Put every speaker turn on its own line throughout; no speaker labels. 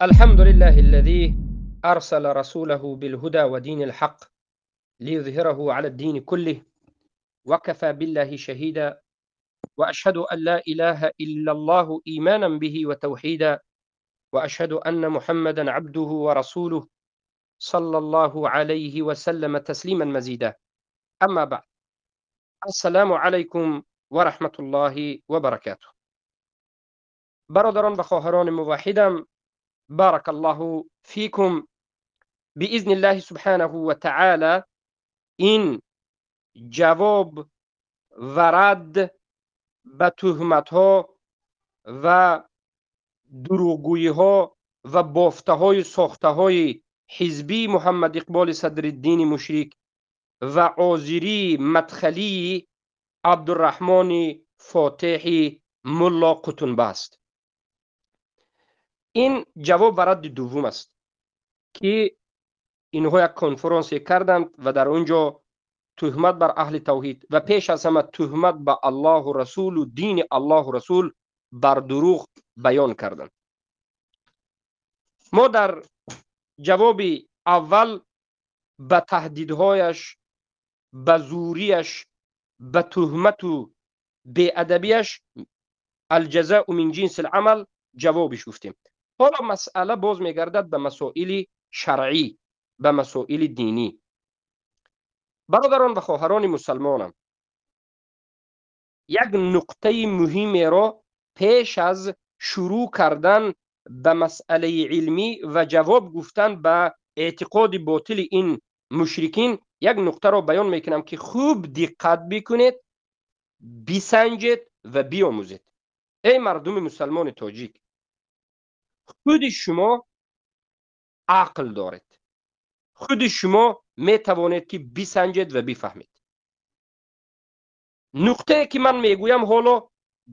الحمد لله الذي أرسل رسوله بالهدى ودين الحق ليظهره على الدين كله وكفى بالله شهيدا، وأشهد أن لا إله إلا الله إيمانا به وتوحيدا، وأشهد أن محمدا عبده ورسوله صلى الله عليه وسلم تسليما مزيدا. أما بعد، السلام عليكم ورحمة الله وبركاته. برادران و خواهران موحدم، بارك الله فيكم. بإذن الله سبحانه وتعالى این جواب و رد به تهمت‌ها و دروغگویی‌ها و بافته‌های ساخته‌های حزبی محمد اقبال صدرالدین مشرک و آذری مدخلی عبدالرحمن فاتح ملا قطنبه است. این جواب و رد دوم است که اینها یک کنفرانس کردند و در اونجا تهمت بر اهل توحید و پیش از همه تهمت به الله و رسول و دین الله و رسول بر دروغ بیان کردند. ما در جواب اول به تهدیدهایش، به زوریش، به تهمت و بی‌ادبیش الجزاء من جنس العمل جوابش گفتیم. حالا مسئله باز میگردد به مسائل شرعی، به مسائل دینی. برادران و خواهران مسلمانم، یک نقطه مهمی را پیش از شروع کردن به مسئله علمی و جواب گفتن به اعتقاد باطل این مشرکین، یک نقطه را بیان میکنم که خوب دقت بکنید، بسنجید و بیاموزید. ای مردم مسلمان تاجیک، خود شما عقل دارید، خود شما میتوانید که بسنجید و بفهمید. نقطه که من میگویم حالا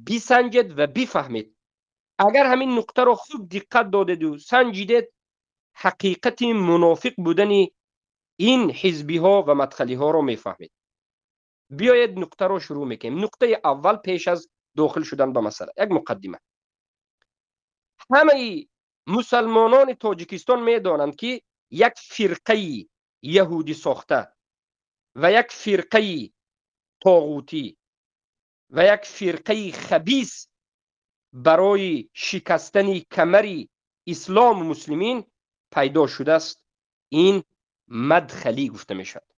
بسنجید و بفهمید. اگر همین نقطه را خوب دقت دادید و سنجیدید، حقیقت منافق بودن این حزبی ها و مدخلی ها را میفهمید. بیایید نقطه را شروع میکنیم. نقطه اول پیش از داخل شدن به مسئله، یک مقدمه. همه مسلمانان تاجیکستان میدانند که یک فرقه یهودی ساخته و یک فرقه طاغوتی و یک فرقه خبیث برای شکستن کمر اسلام و مسلمین پیدا شده است. این مدخلی گفته می شود.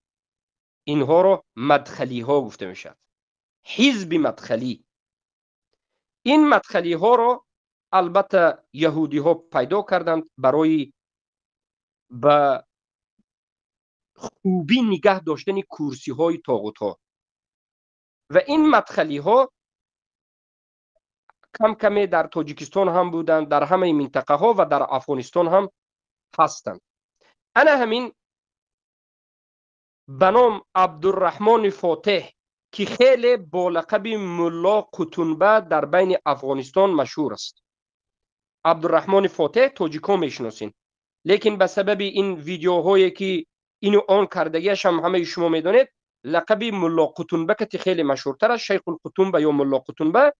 اینها را مدخلی ها گفته می شود. حزب مدخلی. این مدخلی ها را البته یهودی ها پیدا کردند برای به خوبی نگه داشتن کرسی های طاغوت ها، و این مدخلی ها کم کمی در تاجیکستان هم بودند، در همه منطقه ها و در افغانستان هم هستند. انا همین به نام عبدالرحمن فاتح که خیلی با لقب ملا قطنبه در بین افغانستان مشهور است. عبدالرحمن فاتح تاجیکا میشناسین، لیکن به سبب این ویدیوهایی که اینو آن کردگیش هم همه شما میدانید، لقب ملا قطنبه که خیلی مشهورتر است، شیخ القطنبه یا ملا قطنبه،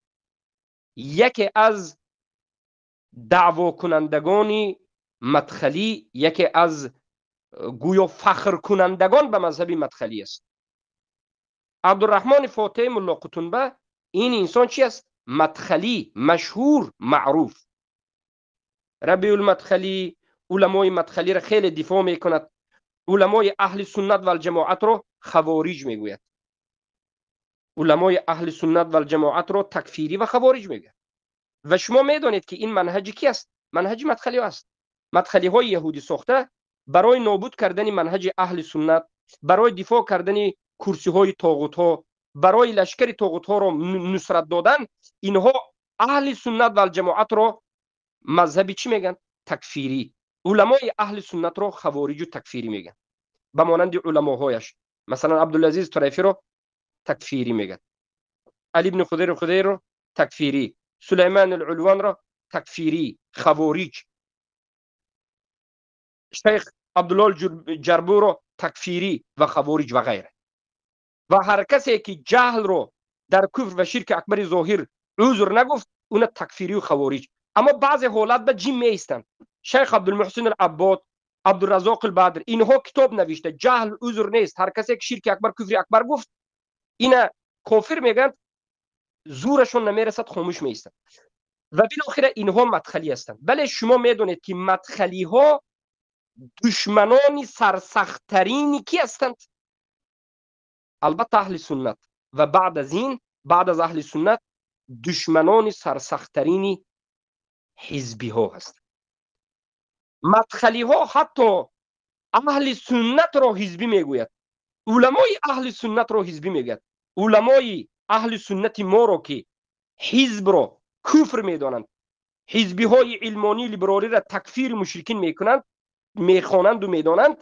یکی از دعوا کنندگان مدخلی، یکی از گویا فخر کنندگان به مذهب مدخلی است. عبدالرحمن فاتح ملا قطنبه این انسان چی است؟ مدخلی مشهور معروف. ربیع المدخلی علمای مدخلی را خیلی دفاع میکند، علمای اهل سنت و الجماعت را خوارج میگوید، علمای اهل سنت و الجماعت را تکفیری و خوارج میگوید. و شما میدانید که این منهج کی است؟ منهج مدخلی است. مدخلی های یهودی ساخته برای نابود کردن منهج اهل سنت، برای دفاع کردن کرسی های طاغوت ها، برای لشکر طاغوت ها را نصرت دادن، اینها اهل سنت و الجماعت را مذهبی چی میگن؟ تکفیری. علمای اهل سنت را خوارج و تکفیری میگن، به مانند علماهایش، مثلا عبدالعزیز طرفی را تکفیری میگن، علی بن خضیر خضیر را تکفیری، سلیمان العلوان را تکفیری، خوارج، شیخ عبدالله جربو را تکفیری و خوارج و غیره. و هر کسی که جهل رو در کفر و شرک اکبر ظاهر عذر نگفت، اون تکفیری و خوارج. اما بعضی حالت به جیم میستند. Шайх Абдулмуҳсин Алаббод, Абдураззоқ Албадр, инҳо китоб навишта. Ҷаҳл узр нест. Ҳар касе ки ширки акбар, куфри акбар гуфт, ина кофир мегӯянд, зӯрашон намерасад, хомӯш меистанд. Ва билохира инҳо мадхалӣ ҳастанд. Бале, шумо медонед, ки мадхалиҳо душманони сарсахттарини ки ҳастанд? Албатта, аҳли суннат, ва баъд аз ин, баъд аз аҳли суннат, душманони сарсахттарини ҳизбиҳо ҳастанд. Мадхалиҳо ҳатто аҳли суннатро ҳизбӣ мегӯяд, уламои аҳли суннатро ҳизбӣ мегӯяд. Уламои аҳли суннати моро, ки ҳизбро куфр медонанд, ҳизбиҳои илмонӣ, либеролиро такфири мушрикин мекунанд, мехонанду медонанд,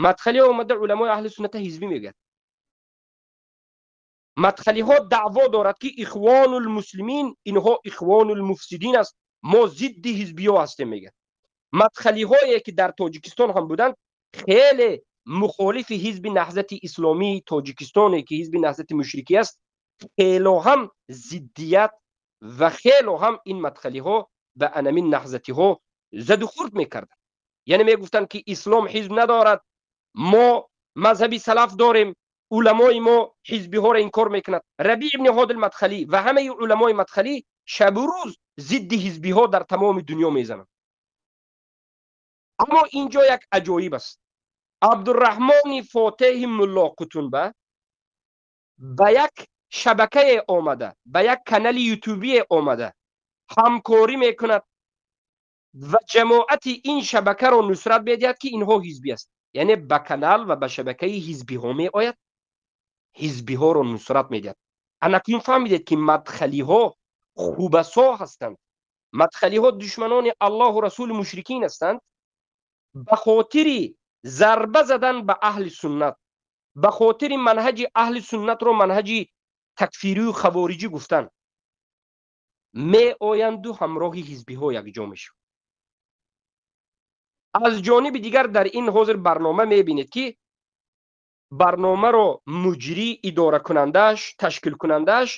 мадхалиҳо омада уламои аҳли сунната ҳизбӣ мегӯяд. Мадхалиҳо даъво дорад, ки Ихвонулмуслимин инҳо ихвонулмуфсидин аст, мо зидди ҳизбиҳо ҳастем, мегӯяд. Мадхалиҳое, ки дар Тоҷикистон ҳам буданд, хеле мухолифи Ҳизби Наҳзати Исломии Тоҷикистоне, ки Ҳизби Наҳзати мушрикӣ аст, хело ҳам зиддият ва хело ҳам ин мадхалиҳо ба анамин наҳзатиҳо заду хурд мекарданд. Яъне мегуфтанд, ки ислом ҳизб надорад, мо мазҳаби салаф дорем, уламои мо ҳизбиҳоро инкор мекунад. Рабиъ ибни Ҳодил Мадхалӣ ва ҳамаи уламои мадхалӣ шабу рӯз зидди ҳизбиҳо дар тамоми дунё мезананд. Аммо ин ҷо як аҷоиб аст. Абдурраҳмони Фотеҳи Мулло Қутунба ба як шабакае омада, ба як канали ютубие омада ҳамкорӣ мекунад ва ҷамоати ин шабакаро нусрат медиҳад, ки инҳо ҳизбӣ аст. Яъне ба канал ва ба шабакаи ҳизбиҳо меояд, ҳизбиҳоро нусрат медиҳад. Анакун фаҳмидед, ки мадхалиҳо хубасо ҳастанд. Мадхалиҳо душманони Аллоҳу расули мушрикин ҳастанд. Ба хотири зарба задан ба аҳли суннат, ба хотири манҳаҷи аҳли суннатро манҳаҷи такфирию хавориҷӣ гуфтан, меоянду ҳамроҳи ҳизбиҳо якҷо мешаванд. Аз ҷониби дигар, дар ин ҳозир барнома мебинед, ки барномаро муҷрӣ, идоракунандааш, ташкилкунандааш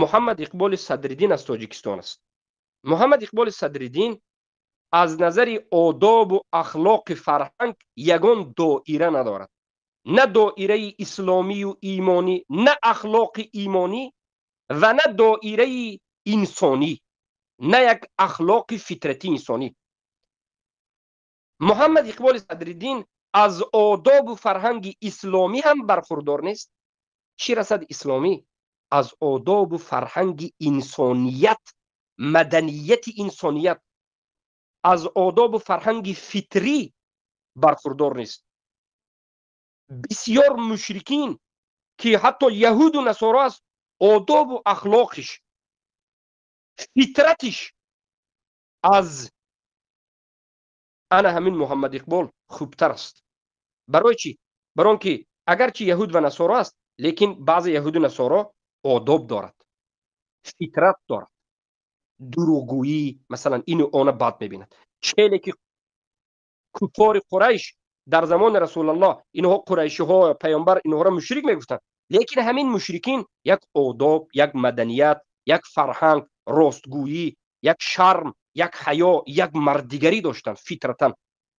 Муҳаммад Иқболи Садриддин аз Тоҷикистон аст. Муҳаммад Иқболи Садриддин аз назари одобу ахлоқи фарҳанг ягон доира надорад, на доираи исломию имонӣ, на ахлоқи имонӣ ва на доираи инсонӣ, на як ахлоқи фитратии инсонӣ. Муҳаммад Иқболи Садриддин аз одобу фарҳанги исломӣ ҳам бархурдор нест, чӣ расад исломӣ, аз одобу фарҳанги инсоният, маданияти инсоният, аз одобу фарҳанги фитрӣ бархурдор нест. Бисёр мушрикин, ки ҳатто яҳуду насоро аст, одобу ахлоқиш, фитратиш аз ана ҳамин Муҳаммад Иқбол хубтар аст. Барои чӣ? Барои он ки агарчи яҳуд ва насоро аст, лекин баъзе яҳуду насоро одоб дорад, фитрат дорад, дурӯғгӯӣ, масалан, ину она бад мебинад. Челе ки куффори Қурайш дар замони Расулаллоҳ, инҳо қурайшиҳо, паёмбар инҳоро мушрик мегуфтанд, лекин ҳамин мушрикин як одоб, як маданият, як фарҳанг, ростгӯӣ, як шарм, як ҳаё, як мардигарӣ доштанд фитратан.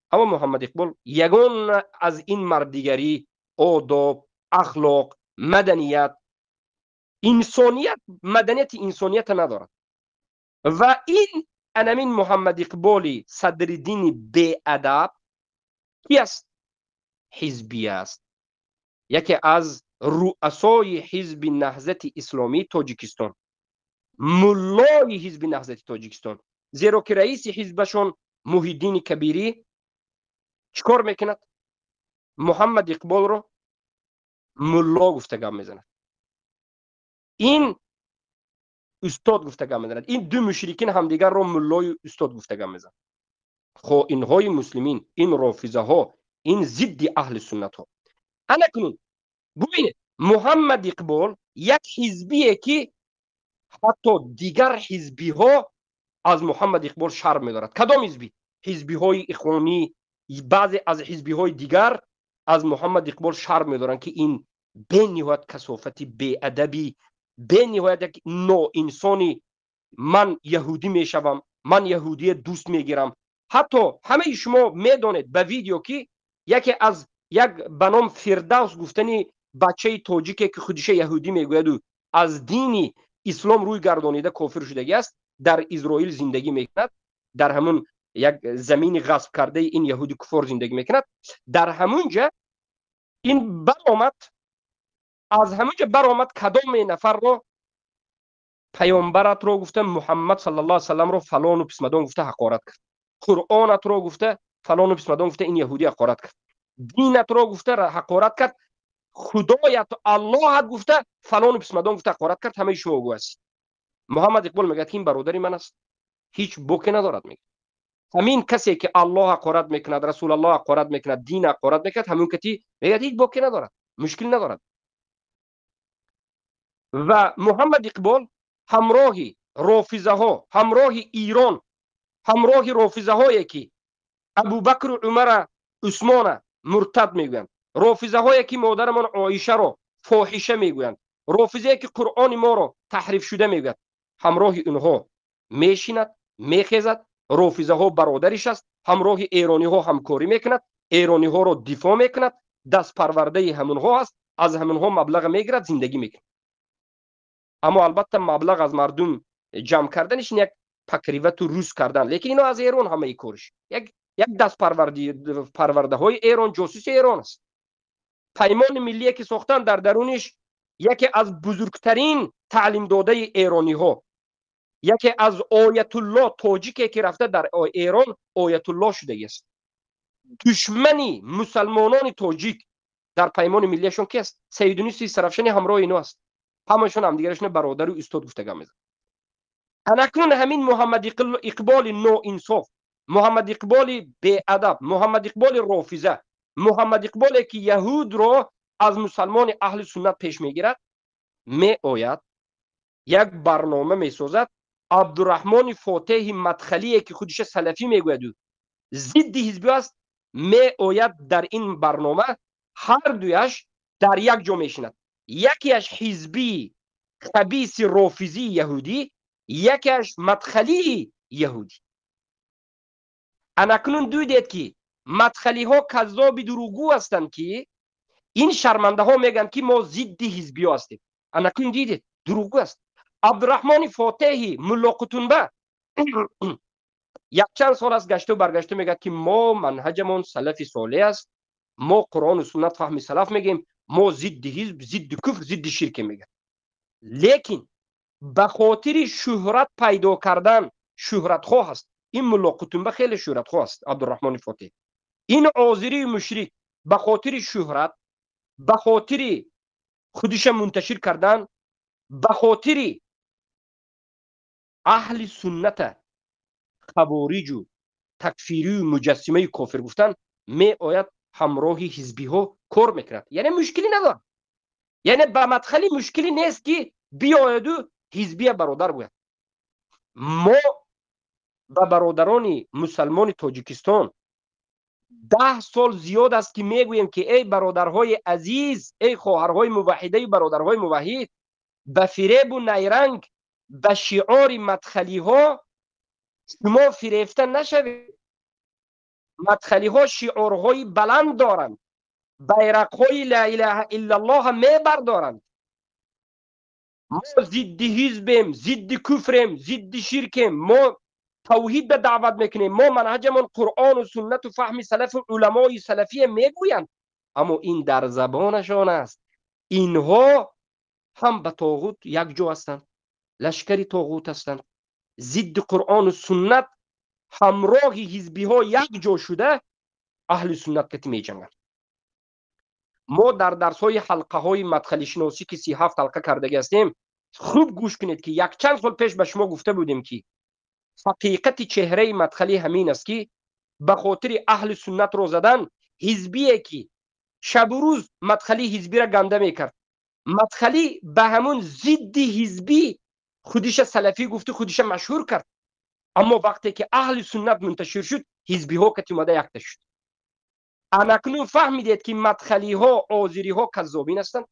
Аммо Муҳаммад Иқбол ягон аз ин мардигарӣ, одоб, ахлоқ, маданият, инсоният, маданияти инсонията надорад. Ва ин анамин Муҳаммад Иқболи Садриддини беадаб ки аст? Ҳизбӣ аст, яке аз руасои Ҳизби Наҳзати Исломии Тоҷикистон, муллои Ҳизби Наҳзати Тоҷикистон, зеро ки раиси ҳизбашон Муҳиддини Кабирӣ чӣ кор мекунад? Муҳаммад Иқболро мулло гуфта гап мезанад, ин устод гуфта гап мезанад. Ин ду мушрикин ҳамдигарро муллою устод гуфта гап мезанад. Хоинҳои муслимин, ин рофизаҳо, ин зидди аҳли суннатҳо. Анакунун бубинед, Муҳаммад Иқбол як ҳизбие, ки ҳатто дигар ҳизбиҳо аз Муҳаммад Иқбол шарм медорад. Кадом ҳизбӣ? Ҳизбиҳои ихвонӣ, баъзе аз ҳизбиҳои дигар аз Муҳаммад Иқбол шарм медоранд, ки ин бениҳоят касофати, беадабӣ, бениҳоят як ноинсони. Ман яҳудӣ мешавам, Ман яҳудия дӯст мегирам. Ҳатто ҳамаи шумо медонед ба видео, ки яке аз як ба ном Фирдавс гуфтани бачаи тоҷике, ки худиша яҳудӣ мегӯяду аз дини ислом рӯй гардонида, кофир шудагӣ аст, дар Изроил зиндагӣ мекунад, дар ҳамун як замини ғасб кардаи ин яҳуди куфор зиндагӣ мекунад. Дар ҳамун ҷа ин баромад, аз ҳамун ҷа баромад, кадоме нафарро паёмбаратро гуфта, Муҳаммад саллаллоҳу алайҳи васалламро фалону писмадон гуфта ҳақорат кард, Қуръонатро гуфта, фалону писмадон гуфта ин яҳудӣ ҳақорат кард, динатро гуфта ҳақорат кард, худоят Аллоҳат гуфта, фалону писмадон гуфта ҳақорат кард. Ҳамаи шумо огоҳ ҳастед. Муҳаммад Иқбол мегӯяд, ки ин бародари ман аст, ҳеҷ боке надорад. Мегӯяд, ҳамин касе ки Аллоҳ ҳақорат мекунад, Расулаллоҳ ҳақорат мекунад, дин ҳақорат мекунад, ҳамун кати мегӯяд, ҳеҷ боке надорад, мушкил надорад. Ва Муҳаммад Иқбол ҳамроҳи рофизаҳо, ҳамроҳи Ирон, ҳамроҳи рофизаҳое, ки Абубакру Умара, Усмона муртад мегӯянд, рофизаҳое, ки модарамон Оишаро фоҳиша мегӯянд, рофизае, ки Қуръони моро таҳрифшуда мегӯяд, ҳамроҳи онҳо мешинад, мехезад. Рофизаҳо бародариш аст, ҳамроҳи эрониҳо ҳамкорӣ мекунад, эрониҳоро дифоъ мекунад, дастпарвардаи ҳамунҳо аст, аз ҳамунҳо маблаға мегирад, зиндагӣ мекунад. Аммо албатта маблағ аз мардум ҷамъ карданиш як покрывать у рӯз кардан, лекин ино аз Эрон ҳамаи кориш як дастпарвардаҳои Эрон, ҷосуси Эрон аст. Паймони миллие, ки сохтан, дар даруниш яке аз бузургтарин таълимдодаи эрониҳо, яке аз оятулло тоҷике, ки рафта дар Эрон оятулло шудагиаст, душмани мусалмонони тоҷик дар Паймони миллиашон ки аст? Саидуниси Сарафшани ҳамроҳи ино аст. Ҳамашон ҳамдигарашон бародару устод гуфтага мезанад. Анакнун ҳамин Муҳаммад Иқболи ноинсоф, Муҳаммад Иқболи беадаб, Муҳаммад Иқболи рофиза, Муҳаммад Иқболе, ки яҳудро аз мусалмони аҳли суннат пеш мегирад, меояд, як барнома месозад. Абдураҳмони Фотеҳи мадхалие, ки худиша салафӣ мегӯяду зидди ҳизбӣ аст, меояд, дар ин барнома ҳар дуяш дар як ҷо мешинад: якеаш ҳизбии хабиси рофизии яҳудӣ, якеаш мадхалии яҳудӣ. Анакнун дидед, ки мадхалиҳо каззоби дурӯғгӯ ҳастанд, ки ин шармандаҳо мегӯянд, ки мо зидди ҳизбиҳо ҳастем. Анакнун дидед, дурӯғгӯ аст. Абдураҳмони Фотеҳи Муллоқутунба якчанд сол аст гашту баргашту мегӯяд, ки мо манҳаҷамон салафи солеҳ аст, мо Қуръону суннат, фаҳми салаф мегӯем, мо зидди ҳизб, зидди куфр, зидди ширке мегӯяд. Лекин ба хотири шӯҳрат пайдо кардан, шӯҳратхоҳ аст ин Муллоқутунба, хеле шӯҳратхоҳ аст Абдураҳмони Фотеҳ. Ин озирии мушрик ба хотири шӯҳрат, ба хотири худиша мунташир кардан, ба хотири аҳли сунната хавориҷу такфирию муҷассимаи кофир гуфтан, меояд, ҳамроҳи ҳизбиҳо кор мекунад. Яъне мушкилӣ надорад, яъне ба мадхали мушкилӣ нест, ки биёяду ҳизбия бародар гӯяд. Мо ба бародарони мусалмони Тоҷикистон 10 сол зиёд аст, ки мегӯем, ки эй бародарҳои азиз, эй хоҳарҳои муваҳҳидаю бародарҳои муваҳҳид, ба фиребу найранг, ба шиори мадхалиҳо шумо фирефта нашавед. Мадхалиҳо шиорҳои баланд доранд, байрақҳои ла илаҳа иллаллоҳа мебардоранд, мо зидди ҳизбем, зидди куфрем, зидди ширкем, мо тавҳид ба даъват мекунем, мо манҳаҷамон Қуръону суннату фаҳми салафу уламои салафия мегӯянд. Аммо ин дар забонашон аст. Инҳо ҳам ба тоғут якҷо ҳастанд, лашкари тоғут ҳастанд, зидди Қуръону суннат ҳамроҳи ҳизбиҳо якҷо шуда аҳли суннат кати меҷанганд. Мо дар дарсҳои ҳалқаҳои мадхалишиносӣ, ки 37 ҳалқа кардагӣ ҳастем, хуб гӯш кунед, ки якчанд сол пеш ба шумо гуфта будем, ки ҳақиқати чеҳраи мадхалӣ ҳамин аст, ки ба хотири аҳли суннатро задан, ҳизбие, ки шабу рӯз мадхалӣ ҳизбира ганда мекард, мадхалӣ ба ҳамун зидди ҳизбӣ худиша салафӣ гуфту худиша машҳур кард. Аммо вақте ки аҳли суннат мунташир шуд, ҳизбиҳо кати омада якта шуд. Анакнун фаҳмидед, ки мадхалиҳо, озириҳо каззобин ҳастанд.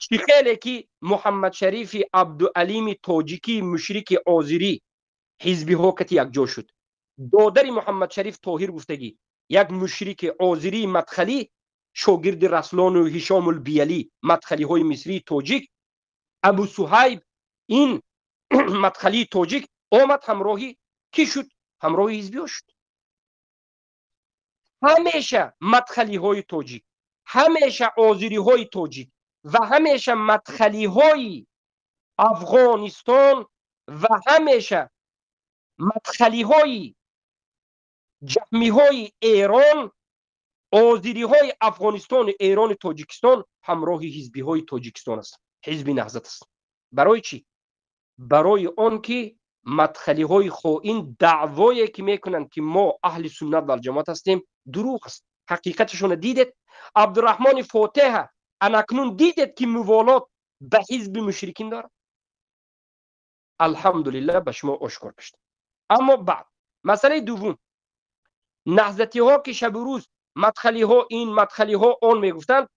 Чӣ хеле ки Муҳаммадшарифи Абдуалими тоҷикии мушрики озирӣ. Ҳизбиҳо кати якҷо шуд. Додари Муҳаммад Шариф Тоҳир гуфтагӣ, як мушрики озирии мадхалӣ, шогирди Раслону Ҳишомулбиялӣ, мадхалиҳои мисрии тоҷик, Абу Суҳайб, ин мадхалии тоҷик омад, ҳамроҳи кӣ шуд? Ҳамроҳи ҳизбиҳо шуд. Ҳамеша мадхалиҳои тоҷик, ҳамеша озириҳои тоҷик ва ҳамеша мадхалиҳои Афғонистон ва ҳамеша мадхалиҳои ҷаҳмиҳои Эрон, озириҳои Афғонистону Эрону Тоҷикистон ҳамроҳи ҳизбиҳои Тоҷикистон аст, Ҳизби Наҳзат аст. Барои чӣ? Барои он ки мадхалиҳои хоин даъвое ки мекунанд, ки мо аҳли суннат валҷамоат ҳастем, дурӯғ аст. Ҳақиқаташонро дидед. Абдураҳмони Фотеҳа анакнун дидед, ки муволот ба ҳизби мушрикин дорад. Алҳамдулиллаҳ, ба шумо ошкор гашт. Аммо баъд масъалаи дуввум, наҳзатиҳо ки шабу рӯз мадхалиҳо ин, мадхалиҳо он мегуфтанд,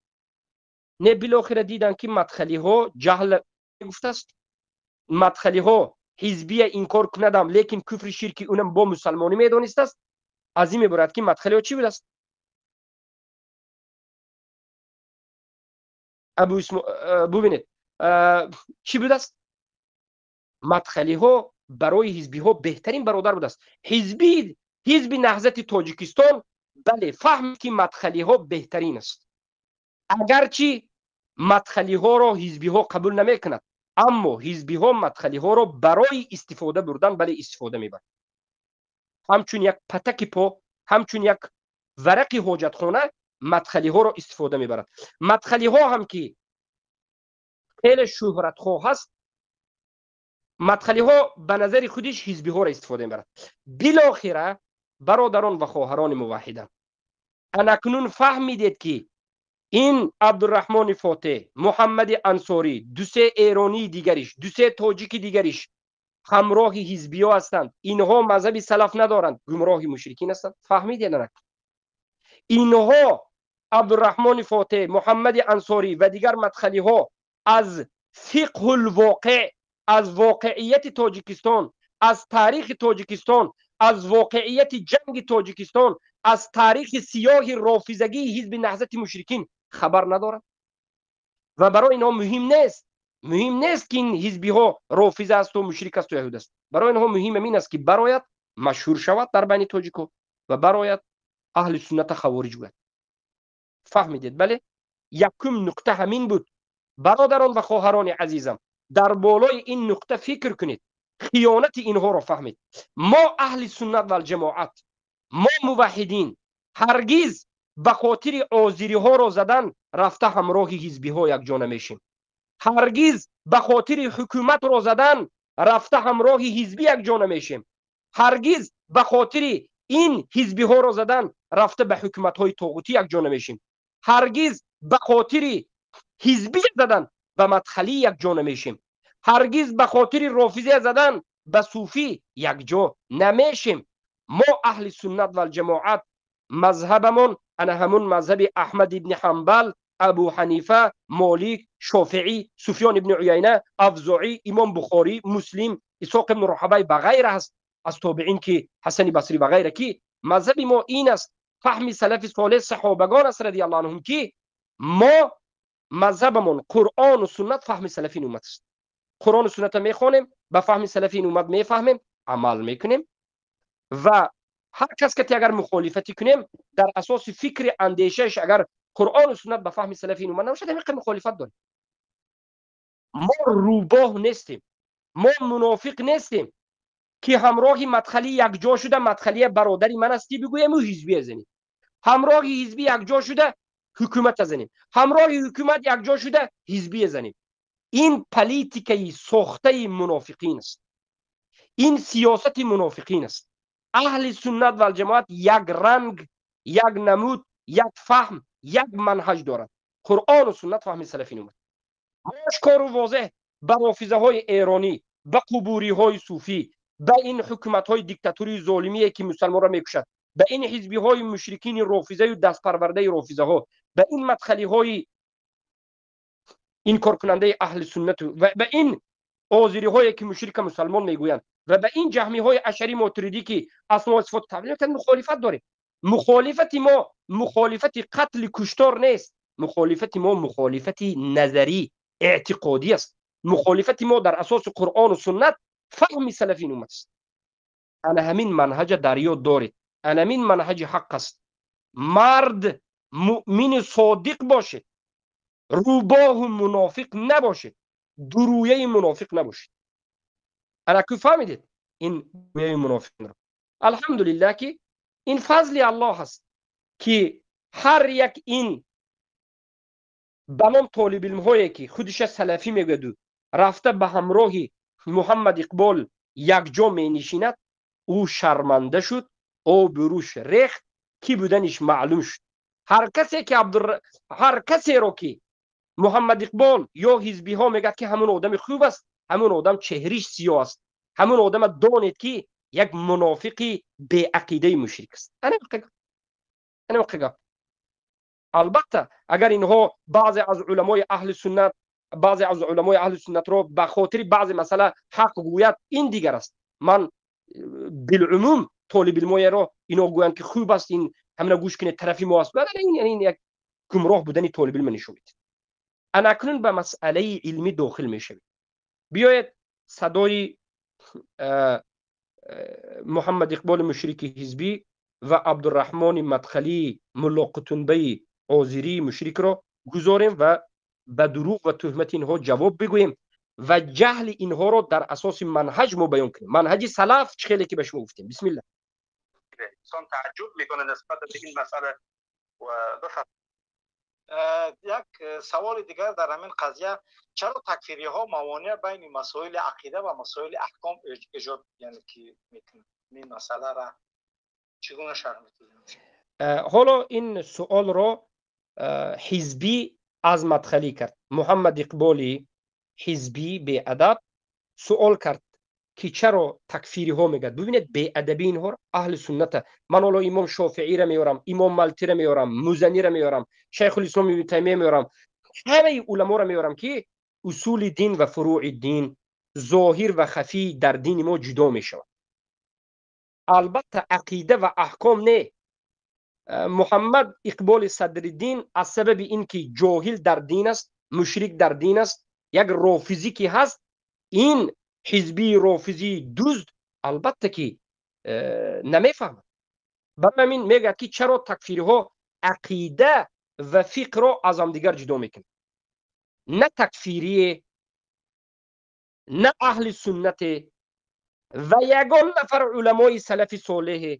не, билохира диданд, ки мадхалиҳо ҷаҳл гуфтааст, мадхалиҳо ҳизбия инкор кунадам, лекин куфри ширки унам бо мусалмонӣ медонистааст. Аз ин мебурад, ки мадхалиҳо чӣ будааст? Абу, бубинед, чӣ будааст? Мадхалиҳо барои ҳизбиҳо беҳтарин бародар будааст. Ҳизби Наҳзати Тоҷикистон, бале, фаҳмид, ки мадхалиҳо беҳтарин аст. Агарчи мадхалиҳоро ҳизбиҳо қабул намекунад, аммо ҳизбиҳо мадхалиҳоро барои истифода бурдан, бале, истифода мебарад. Ҳамчун як патаки по, ҳамчун як варақи ҳоҷатхона мадхалиҳоро истифода мебарад. Мадхалиҳо ҳам ки хеле шӯҳратхоҳ аст, мадхалиҳо ба назари худиш ҳизбиҳоро истифода мебарад. Билохира, бародарон ва хоҳарони муваҳҳида, анакнун фаҳмидед, ки ин Абдураҳмони Фотеҳ, Муҳаммади Ансорӣ, дусе эронии дигариш, дусе тоҷики дигариш ҳамроҳи ҳизбиҳо ҳастанд. Инҳо мазҳаби салаф надоранд, гумроҳи мушрикин ҳастанд. Фаҳмидед анак? Инҳо, Абдураҳмони Фотеҳ, Муҳаммади Ансорӣ ва дигар мадхалиҳо, аз фиқҳулвоқеъ, аз воқеияти Тоҷикистон, аз таърихи Тоҷикистон, аз воқеияти ҷанги Тоҷикистон, аз таърихи сиёҳи рофизагии Ҳизби Наҳзати мушрикин хабар надоранд ва барои инҳо муҳим нест. Муҳим нест, ки ин ҳизбиҳо рофиза асту мушрик асту яҳуд аст. Барои инҳо муҳим ин аст, ки барояд машҳур шавад дар байни тоҷико ва барояд аҳли сунната хавориҷ гӯяд. Фаҳмидед? Бале, якум нуқта ҳамин буд. Бародарон ва хоҳарони азизам, дар болои ин нуқта фикр кунед, хиёнати инҳоро фаҳмед. Мо аҳли суннат валҷамоат, мо муваҳҳидин ҳаргиз ба хотири озириҳоро задан рафта ҳамроҳи ҳизбиҳо якҷо намешем. Ҳаргиз ба хотири ҳукуматро задан рафта ҳамроҳи ҳизбӣ якҷо намешем. Ҳаргиз ба хотири ин ҳизбиҳоро задан рафта ба ҳукуматҳои тоғутӣ якҷо намешем. Ҳаргиз ба хотири ҳизбӣ задан ба мадхалӣ якҷо намешем. Ҳаргиз ба хотири рофизия задан ба суфӣ якҷо намешем. Мо аҳли суннат валҷамоат мазҳабамон ана ҳамун мазҳаби Аҳмад ибни Ҳамбал, Абу Ҳанифа, Молик, Шофиӣ, Суфён ибни Уяйна, Авзоӣ, Имом Бухорӣ, Муслим, Исоқ ибни Роҳабай ва ғайра ҳаст аз тобеин, ки Ҳасани Басрӣ ва ғайра, ки мазҳаби мо ин аст, фаҳми салафи солеҳ, саҳобагон аст радиаллоҳу анҳум, ки мо мазҳабамон Қуръону суннат, фаҳми салафи ин уммат аст. Қуръону сунната мехонем, ба фаҳми салафи ин уммат мефаҳмем, амал мекунем ва ҳар кас ки агар мухолифатӣ кунем, дар асоси фикри андешааш агар Қуръону суннат ба фаҳми салафи ин уммат набошад, ҳамин қадр мухолифат дорем. Мо рӯбоҳ нестем, мо мунофиқ нестем, ки ҳамроҳи мадхалӣ якҷо шуда «мадхалия бародари ман астӣ» бигӯему ҳизбия занем, ҳамроҳи ҳизбӣ якҷо шуда ҳукумата занем, ҳамроҳи ҳукумат якҷо шуда ҳизбия занем. Ин политикаи сохтаи мунофиқин аст, ин сиёсати мунофиқин аст. Аҳли суннат валҷамоат як ранг, як намуд, як фаҳм, як манҳаҷ дорад: Қуръону суннат, фаҳми салафин уммат. Ошкору возеҳ ба рофизаҳои эронӣ, ба қубуриҳои суфӣ, ба ин ҳукуматҳои диктатурии золимие, ки мусалмонро мекушад, ба ин ҳизбиҳои мушрикини рофизаю дастпарвардаи рофизаҳо, ба ин мадхалиҳои инкоркунандаи аҳли суннату ва ба ин озириҳое, ки мушрика мусалмон мегӯянд. و به این جهمی های اشعری ماتریدی که اسما و صفات تبلیغ میکنند مخالفت داریم. مخالفت ما مخالفت قتل کشتار نیست، مخالفت ما مخالفت نظری اعتقادی است. مخالفت ما در اساس قرآن و سنت فهم سلفین امت است. انا همین منهج در یاد دارید، انا همین منهج حق است. مرد مؤمن صادق باشید، روباه و منافق نباشید، درویه منافق نباشید. انا که فهمیدید این رویه منافق را. الحمدلله که این فضل الله است که هر یک این به نام طالب علم هایی که خودش سلفی میگوید رفته به همراه محمد اقبال یک جا می نشیند، او شرمنده شد، او بروش ریخت، کی بودنش معلوم شد. هر کسی که هر کسی رو که محمد اقبال یا حزبی ها میگه که همون آدم خوب است، همون آدم چهرش سیاه است، همون آدم دانید که یک منافقی بی عقیده مشرک است. انا وقیقه. البته اگر اینها بعضی از علمای اهل سنت، بعضی از علمای اهل سنت رو به خاطر بعضی مسئله حق گوید، این دیگر است. من بالعموم طالب علمای رو اینا گویند که خوب است، این همه گوش کنه طرفی ما است، این یک گمراه بودن طالب علم نشون میده. انا اکنون به مسئله علمی داخل میشویم. بیاید صدای محمد اقبال مشرک حزبی و عبدالرحمن مدخلی ملا قطنبه آذری مشرک را گذاریم و به دروغ و تهمت اینها جواب بگوییم و جهل اینها را در اساس منهج ما بیان کنیم. منهج سلف چه خیلی که به شما گفتیم. بسم الله.
انسان تعجب میکنه نسبت به این مسئله و بفهم.
یک سوال دیگر در همین قضیه، چرا تکفیری ها موانع بین مسائل عقیده و مسائل احکام ایجاد یعنی که میکنه؟ این مسئله را چگونه شرح می‌دهید؟
حالا این سوال را حزبی از مدخلی کرد. محمد اقبالی حزبی بی ادب سوال کرد که چرا تکفیری ها میگه. ببینید بی ادبی اینها اهل سنت. من حالا امام شافعی را میارم، امام مالکی را میارم، مزنی را میارم، شیخ الاسلام ابن تیمیه میارم، همه علما را میارم که اصول دین و فروع دین، ظاهر و خفی در دین ما جدا میشود. البته عقیده و احکام نه. محمد اقبال صدرالدین از سبب اینکه جاهل در دین است، مشرک در دین است، یک رافضی که هست، این حزبی رافضی دزد البته که نمیفهمد. برای همین میگه که چرا تکفیری ها عقیده و فقه را از هم دیگر جدا میکنه. نه تکفیری، نه اهل سنت و یگان نفر علمای سلف صالح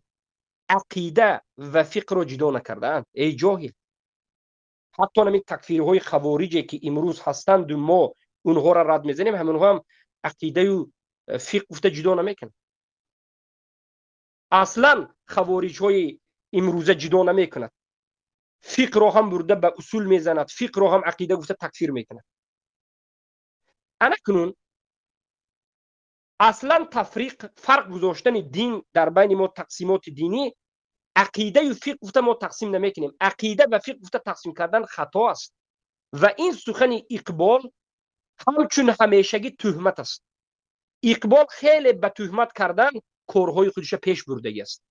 عقیده و فقه را جدا نکردند. ای جاهل، حتی همین تکفیری های خوارجی که امروز هستند و ما اونها را رد میزنیم، همونها هم عقیده و فقه گفته جدا نمیکنه. اصلا خوارج های امروزه جدا نمیکند، فقه را هم برده به اصول میزند، فقه را هم عقیده گفته تکفیر میکند. اکنون اصلا تفریق، فرق گذاشتن دین در بین ما، تقسیمات دینی، عقیده و فقه گفته ما تقسیم نمیکنیم. عقیده و فقه گفته تقسیم کردن خطا است و این سخن اقبال همچون همیشگی تهمت است. اقبال خیلی به تهمت کردن کارهای خودش پیش بردگی است.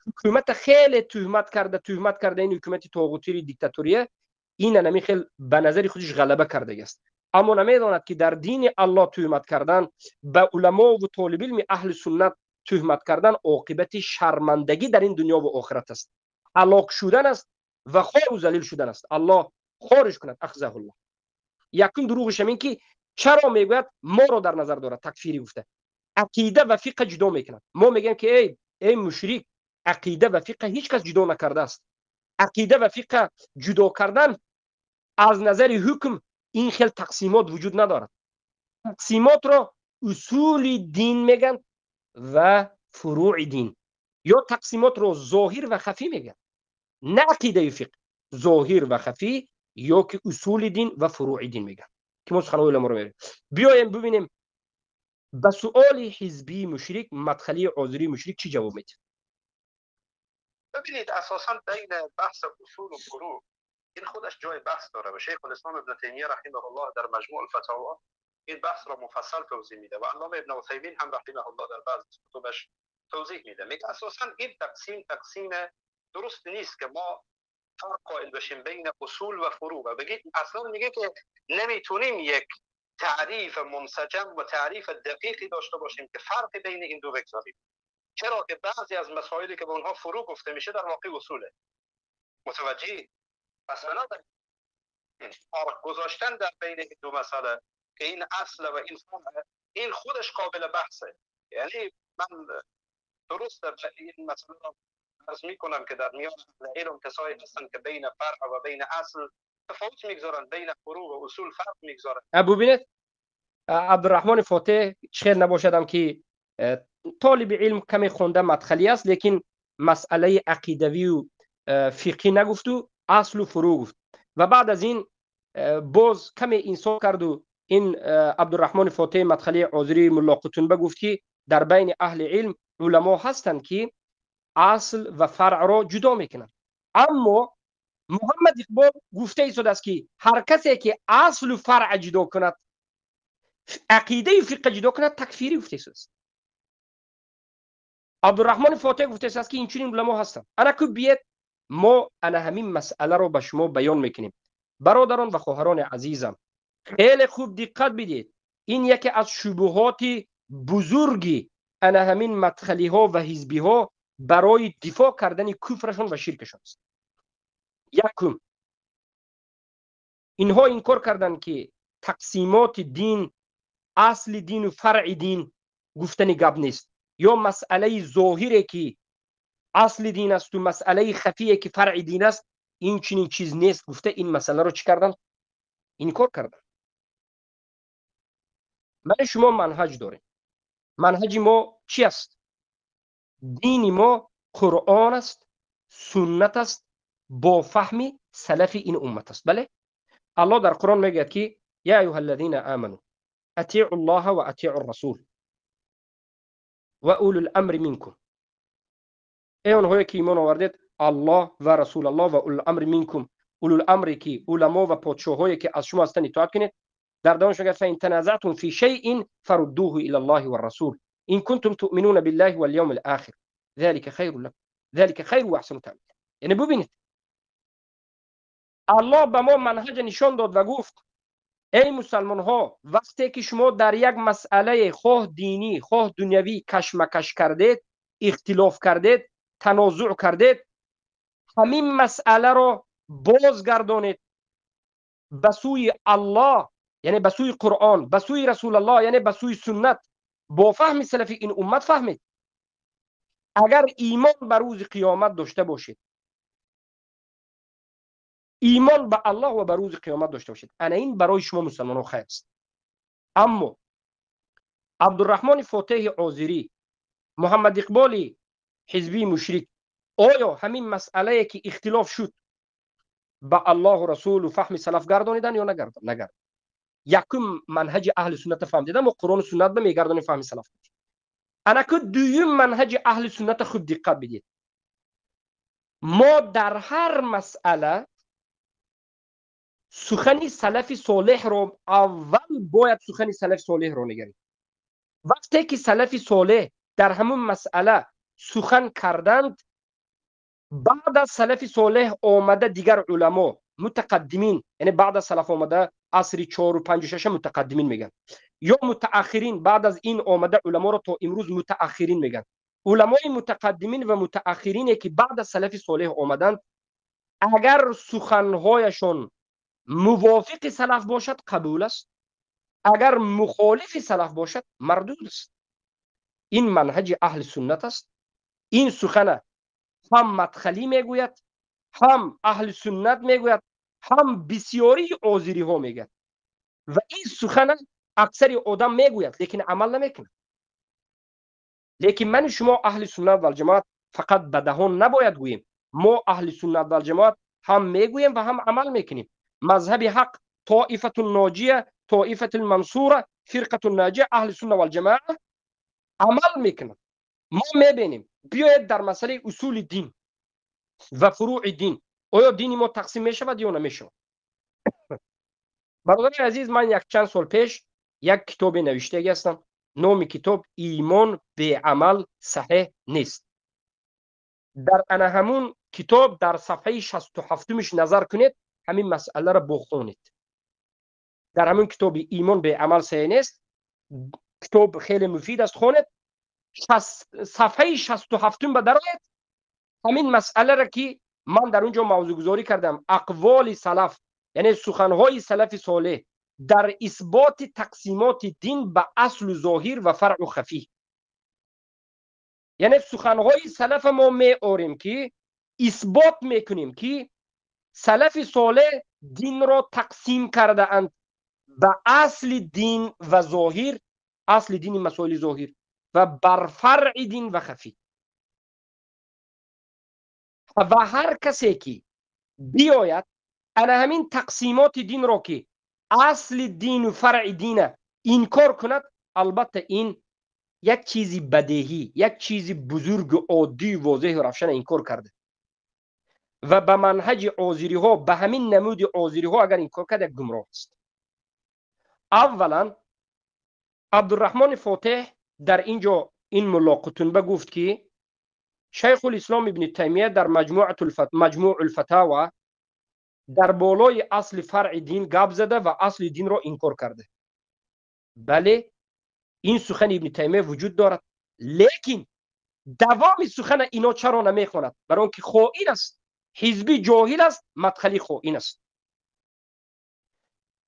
حکومت خیلی تهمت کرده، تهمت کرده این حکومت طاغوتی دیکتاتوریه، این نمی خیلی به نظر خودش غلبه کرده است. اما نمیداند که در دین الله تهمت کردن، به علما و طالب علم اهل سنت تهمت کردن عاقبت شرمندگی در این دنیا و آخرت است، هلاک شدن است و خوار و ذلیل شدن است. الله خارج کند، اخزه الله. یکم دروغش هم این که چرا میگوید ما رو در نظر دارد تکفیری گفته، عقیده و فقه جدا میکند. ما میگیم که ای مشرک، عقیده و فقه هیچ کس جدا نکرده است. عقیده و فقه جدا کردن از نظر حکم این خیلی تقسیمات وجود ندارد. تقسیمات را اصول دین میگن و فروع دین، یا تقسیمات را ظاهر و خفی میگن، نه عقیده و فقه، ظاهر و خفی یا که اصول دین و فروع دین میگن که ما سخنان علما رو میریم. بیایم ببینیم به سؤال حزبی مشرک مدخلی آذری مشرک چی جواب میده.
ببینید اساسا بین بحث اصول و فروع این خودش جای بحث داره و شیخ الاسلام ابن تیمیه رحمه الله در مجموع الفتاوا این بحث را مفصل توضیح میده و علامه ابن عثیمین هم رحمه الله در بعض کتبش توضیح میده. میگه اساسا این تقسیم درست نیست که ما فرق قائل بشیم بین اصول و فروع و بگید اصلا میگه که نمیتونیم یک تعریف منسجم و تعریف دقیقی داشته باشیم که فرق بین این دو بگذاریم، چرا که بعضی از مسائلی که به اونها فروع گفته میشه در واقع اصوله. متوجه؟ پس بنابراین فرق گذاشتن در بین این دو مسئله که این اصل و این فرع، این خودش قابل بحثه. یعنی من درست این مسئله را عرض میکنم که در میان علم کسایی هستند که بین فرع و بین اصل تفاوت میگذارن، بین فروع و اصول فرق میگذارن.
ببینید عبدالرحمن فاتح چخیر نباشدم که طالب علم کمی خونده مدخلی است، لیکن مسئله عقیدوی و فقهی نگفت و اصل و فروع گفت و بعد از این باز کمی انصاف کرد و این عبدالرحمن فاتح مدخلی عذری ملا قطنبه گفت که در بین اهل علم علما هستند که اصل و فرع را جدا میکنند. اما محمد اقبال گفته ایستاده است که هر کسی که اصل و فرع جدا کند، عقیده و فقه جدا کند، تکفیری گفته ایستاده است. عبدالرحمن فاتح گفته است که این چنین علما هستند. انا که بیاد ما انا همین مسئله رو به شما بیان میکنیم. برادران و خواهران عزیزم، خیلی خوب دقت بدید. این یکی از شبهات بزرگی انا همین مدخلی ها و حزبی ها برای دفاع کردن کفرشون و شرکشون است. یکم، اینها انکار کردند که تقسیمات دین، اصل دین و فرع دین گفتن گپ نیست، یا مسئله ظاهره که اصل دین است و مسئله خفیه که فرع دین است، این چنین چیز نیست گفته. این مسئله رو چی کردن؟ انکار کردن. من شما منهج داریم. منهج ما چی است؟ دین ما قرآن است، سنت است، با فهم سلف این امت است. بله، الله در قرآن میگه که یا ایها الذین آمنوا اطیعوا الله و اطیعوا الرسول و اولو الامر منکم. ای آنهایی که ایمان آوردید، الله و رسول الله و اولو الامر منکم، اولو الامر که علما و پادشاهایی که از شما هستند اطاعت کنید. در دوامش میگه فان تنازعتم فی شیء فردوه الی الله والرسول ان کنتم تؤمنون بالله والیوم الاخر ذلك خیر لكم ذلك خیر و احسن تأویلا. یعنی ببینید الله به ما منهج نشان داد و گفت ای مسلمان ها، وقتی که شما در یک مسئله خواه دینی خواه دنیوی کشمکش کردید، اختلاف کردید، تنازع کردید، همین مسئله را بازگردانید به سوی الله، یعنی به سوی قرآن، به سوی رسول الله، یعنی به سوی سنت، با فهم سلف این امت فهمید. اگر ایمان به روز قیامت داشته باشید، ایمان به الله و به روز قیامت داشته باشید، انا این برای شما مسلمان ها خیر است. اما عبدالرحمن فاتح آذری، محمد اقبال حزبی مشرک، آیا همین مسئله که اختلاف شد به الله و رسول و فهم سلف گردانیدن یا نگردان؟ نگردان. یکم منهج اهل سنت فهم دیدن و قرآن و سنت به میگردانیم فهم سلف. انا که دویم منهج اهل سنت خوب دقت بدید. ما در هر مسئله سخن سلف صالح رو اول باید سخن سلف صالح رو نگریم. وقتی که سلف صالح در همون مسئله سخن کردند، بعد از سلف صالح آمده دیگر علما متقدمین، یعنی بعد از سلف آمده عصر 4 و 5 و 6 متقدمین میگن، یا متأخرین بعد از این آمده علما رو تا امروز متأخرین میگن. علمای متقدمین و متأخرین که بعد از سلف صالح آمدند، اگر سخنهایشون موافق سلف باشد قبول است، اگر مخالف سلف باشد مردود است. این منهج اهل سنت است. این سخن هم مدخلی میگوید، هم اهل سنت میگوید، هم بسیاری آذری ها میگوید و این سخن اکثر آدم میگوید لیکن عمل نمیکنه. لیکن من شما اهل سنت و الجماعت فقط به دهان نباید گوییم. ما اهل سنت و الجماعت هم میگوییم و هم عمل میکنیم. مذهب حق طائفة الناجیه، طائفة المنصوره، فرقة الناجیه، اهل سنت و الجماعه عمل میکنن. ما میبینیم بیاید در مسئله اصول دین و فروع دین، آیا دین ما تقسیم میشود یا نمیشود؟ برادران عزیز، من یک چند سال پیش як китобе навиштагӣ ҳастанд. Номи китоб «Имон беамал саҳеҳ нест». Дар ана ҳамун китоб дар сафҳаи 67-умиш назар кунед, ҳамин масъаларо бохонед. Дар ҳамун китоби «Имон беамал саҳеҳ нест», китоб хеле муфид аст, хонед. Сафҳаи 67-ум ба дароед, ҳамин масъаларо, ки ман дар он ҷо мавзӯъгузорӣ кардам, ақволи салаф, яъне суханҳои салафи солеҳ дар исботи тақсимоти дин ба аслу зоҳир ва фаръу хафӣ, яъне суханҳои салафа мо меорем, ки исбот мекунем, ки салафи солеҳ динро тақсим кардаанд ба асли дин ва зоҳир, асли дини масоили зоҳир, ва бар фаръи дин ва хафӣ. Ва ҳар касе ки биёяд ана ҳамин тақсимоти динро, ки асли дину фаръи дина инкор кунад, албатта ин як чизи бадеҳӣ, як чизи бузургу оддию возеҳу равшана инкор карда ва ба манҳаҷи озириҳо, ба ҳамин намуди озириҳо агар инкор кард, як гумроҳ аст. Аввалан, Абдурраҳмони Фотеҳ дар ин ҷо, ин Мулло Қутунба гуфт, ки Шайхулислом Ибни Таймия дар Маҷмӯъулфатава дар болои асли фаръи дин гап зада ва асли динро инкор карда. Бале, ин сухани Ибни Таймия вуҷуд дорад, лекин давоми сухана ино чаро намехонад? Барои он ки хоин аст, ҳизби ҷоҳил аст, мадхали хоин аст.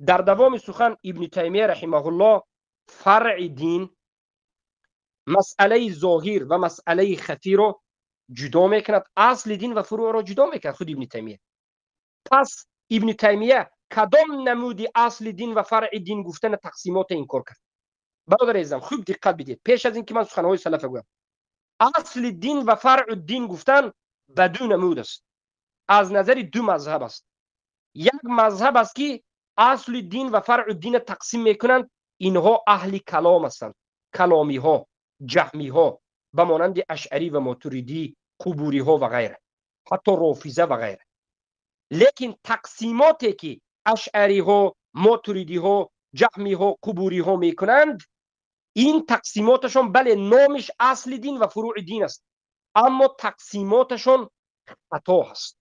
Дар давоми сухан Ибни Таймия раҳимаҳуллоҳ фаръи дин, масъалаи зоҳир ва масъалаи хафиро ҷудо мекунад, асли дин ва фурӯъро ҷудо мекунад худ Ибни Таймия. Пас Ибни Таймия кадом намуди асли дин ва фаръи дин гуфтана тақсимота инкор кард? Бародари азизам, хуб диққат бидиҳед, пеш аз ин ки ман суханҳои салафа гӯям. Асли дин ва фаръу дин гуфтан ба ду намуд аст, аз назари ду мазҳаб аст. Як мазҳаб аст, ки асли дин ва фаръу дина тақсим мекунанд, инҳо аҳли калом ҳастанд, каломиҳо, ҷаҳмиҳо, ба монанди ашъарӣ ва мотуридӣ, қубуриҳо ва ғайра, ҳатто рофиза ва ғайра. Лекин тақсимоте ки ашъариҳо, мотуридиҳо, ҷаҳмиҳо, қубуриҳо мекунанд, ин тақсимоташон, бале, номиш асли дин ва фурӯи дин аст, аммо тақсимоташон хато аст.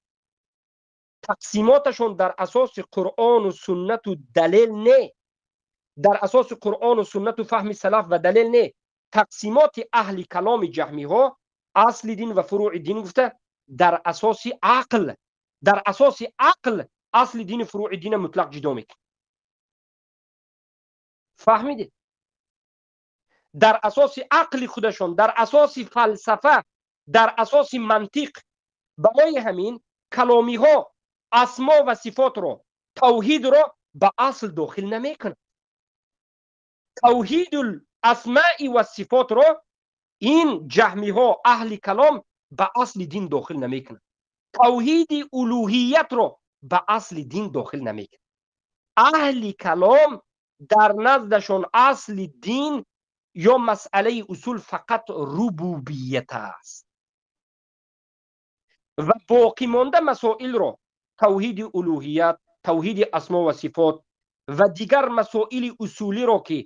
Тақсимоташон дар асоси Қуръону суннату далел не, дар асоси Қуръону суннату фаҳми салаф ва далел не. Тақсимоти аҳли каломи ҷаҳмиҳо асли дин ва фурӯи дин гуфта дар асоси ақл, дар асоси ақл асли дину фурӯи дина мутлақ ҷудо мекунад. Фаҳмидед? Дар асоси ақли худашон, дар асоси фалсафа, дар асоси мантиқ. Барои ҳамин каломиҳо асмо ва сифотро, тавҳидро ба асл дохил намекунад. Тавҳидул асмаи ва сифотро ин ҷаҳмиҳо, аҳли калом ба асли дин дохил намекунад. Тавҳиди улӯҳиятро ба асли дин дохил намекунад. Аҳли калом дар наздашон асли дин ё масъалаи усул фақат рубубият аст ва боқимонда масоилро, тавҳиди улӯҳият, тавҳиди асмо ва сифот ва дигар масоили усулиро, ки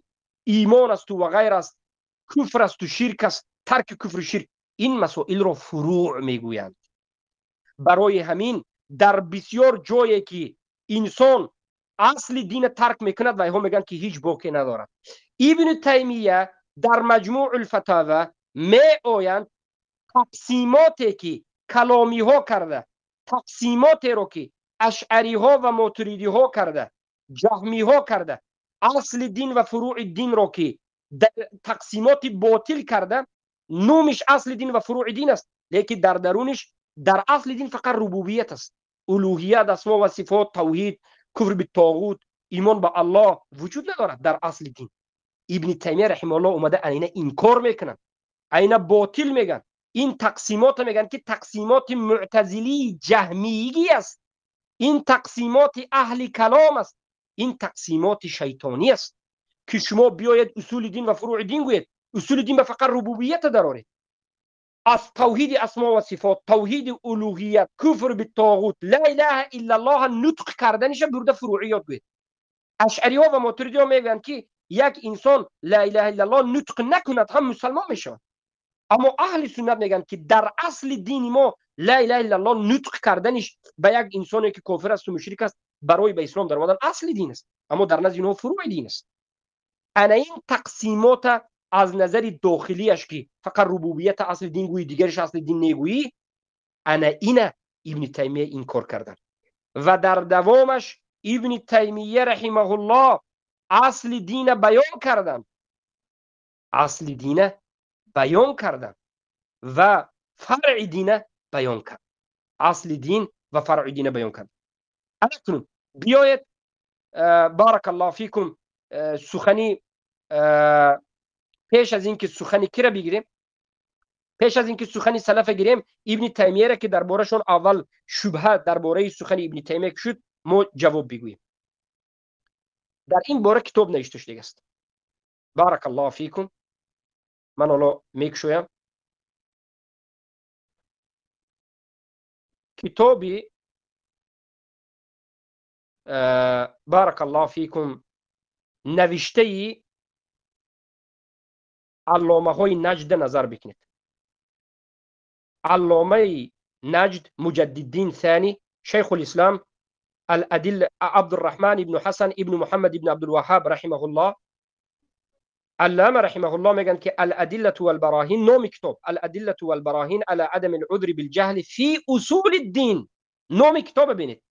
имон асту ва ғайр аст, куфр асту ширк аст, тарки куфру ширк, ин масоилро фурӯъ мегӯянд. Барои ҳамин дар бисёр ҷое ки инсон асли дина тарк мекунад, вайҳо мегӯянд, ки ҳеҷ боке надорад. Ибни Таймия дар Маҷмӯъулфатава меоянд, тақсимоте ки каломиҳо карда, тақсимотеро ки ашъариҳо ва мотуридиҳо карда, ҷаҳмиҳо карда, асли дин ва фурӯи динро ки тақсимоти ботил карда, номиш асли дин ва фурӯи дин аст, лекин дар даруниш дар асли дин фақат рубубият аст. Улӯҳият, асмо ва сифот, тавҳид, куфр битоғут, имон ба Аллоҳ вуҷуд надорад дар асли дин. Ибни Таймия раҳимауллоҳ омада айна инкор мекунанд, айна ботил мегӯянд. Ин тақсимота мегӯянд, ки тақсимоти мӯътазилии ҷаҳмиигӣ аст, ин тақсимоти аҳли калом аст, ин тақсимоти шайтонӣ аст, ки шумо биёед усули дин ва фурӯи дин гӯед, усули дин ба фақат рубубията дароред, аз тавҳиди асмо ва сифот, тавҳиди улӯҳият, куфр битоғут, ла илаҳа иллаллоҳ нутқ карданиша бурда фурӯиёт гӯед. Ашъариҳо ва мотуридиҳо мегӯянд, ки як инсон ла илаҳа иллаллоҳ нутқ накунад ҳам мусалмон мешавад. Аммо аҳли суннат мегӯянд, ки дар асли дини мо ла илаҳа иллаллоҳ нутқ карданиш ба як инсоне ки кофир асту мушрик аст барои ба ислом даромадан асли дин аст, аммо дар назди инҳо фурӯи дин аст. Ана ин тақсимота аз назари дохилияш, ки фақат рубубията асли дин гӯӣ, дигариш асли дин негӯӣ, ана ина Ибни Таймия инкор кардан. Ва дар давомаш Ибни Таймия раҳимаҳуллоҳ асли дина баён кардан, асли дина баён кардан ва фаръи дина баён кард, асли дин ва фаръи дина баён кард. Акнун биёед, баракаллоҳу фикум, сухани пеш аз ин ки сухани кира бигирем, пеш аз ин ки сухани салафа гирем, Ибни Таймияра, ки дар борашон аввал шубҳа дар бораи сухани Ибни Таймия шуд, мо ҷавоб бигӯем. Дар ин бора китоб навишта шудааст. Баракаллоҳу фикум, ман ҳоло мекушоям китоби, баракаллоҳу фикум, навиштаи алломаҳои Наҷда назар бикунед. Алломаи Наҷд Муҷаддиддин Сани, Шайхулислам الأدل عبد الرحمن ابن حسن ابن محمد ابن عبد الوهاب رحمه الله، علامه رحمه الله میگن که الأدلة والبراهین، نام کتاب الأدلة والبراهین على عدم العذر بالجهل في اصول الدین. نام کتاب ببینید،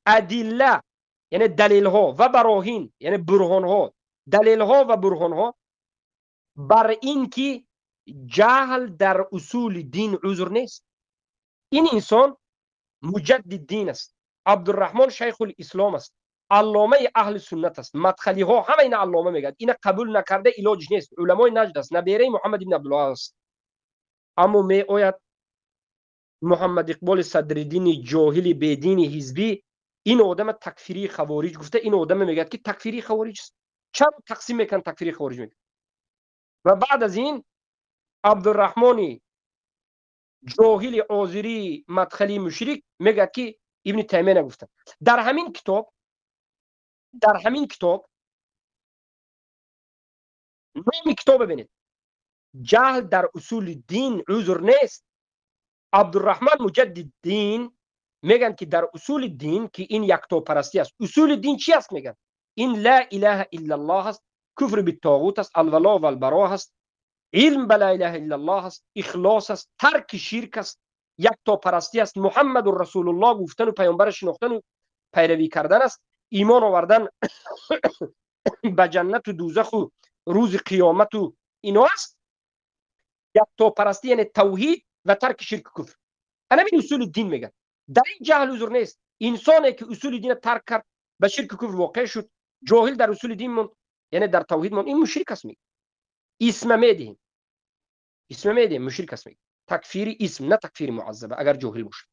ادله یعنی دلیل ها و براهین یعنی برهان ها، دلیل ها و برهان ها بر این که جهل در اصول دین عذر نیست. این انسان مجدد دین است، عبدالرحمن شیخ الاسلام است، علامه اهل سنت است، مدخلی ها همه این علامه میگن، این قبول نکرده علاج نیست، علمای نجد است، نبیره محمد ابن عبدالله است. اما می آید محمد اقبال صدرالدین جاهل بیدین حزبی این آدم تکفیری خوارج گفته، این آدم میگه که تکفیری خوارج است. چرا تقسیم میکن تکفیری خوارج میگه؟ و بعد از این عبدالرحمن جاهل آذری مدخلی مشرک میگه که ابن تیمیه نگفته. در همین کتاب، در همین کتاب، نام کتاب ببینید، جهل در اصول دین عذر نیست. عبدالرحمن مجدد دین میگن که در اصول دین که این یکتاپرستی است. اصول دین چی است میگن؟ این لا اله الا الله است، کفر بالطاغوت است، الولا و البرا است، علم به لا اله الا الله است، اخلاص است، ترک شرک است، یکتاپرستی است، محمد رسول الله گفتن و پیامبر شناختن و پیروی کردن است، ایمان آوردن به جنت و دوزخ و روز قیامت و اینا است. یکتاپرستی یعنی توحید و ترک شرک و کفر. انا این اصول دین میگن. در این جهل عذر نیست. انسانی که اصول دین ترک کرد، به شرک و کفر واقع شد، جاهل در اصول دین موند، یعنی در توحید موند، این مشرک است میگه. اسم میدهیم، اسم میدهیم، مشرک است میگه. تکفیری اسم، نه تکفیر معذبه اگر جاهل باشه.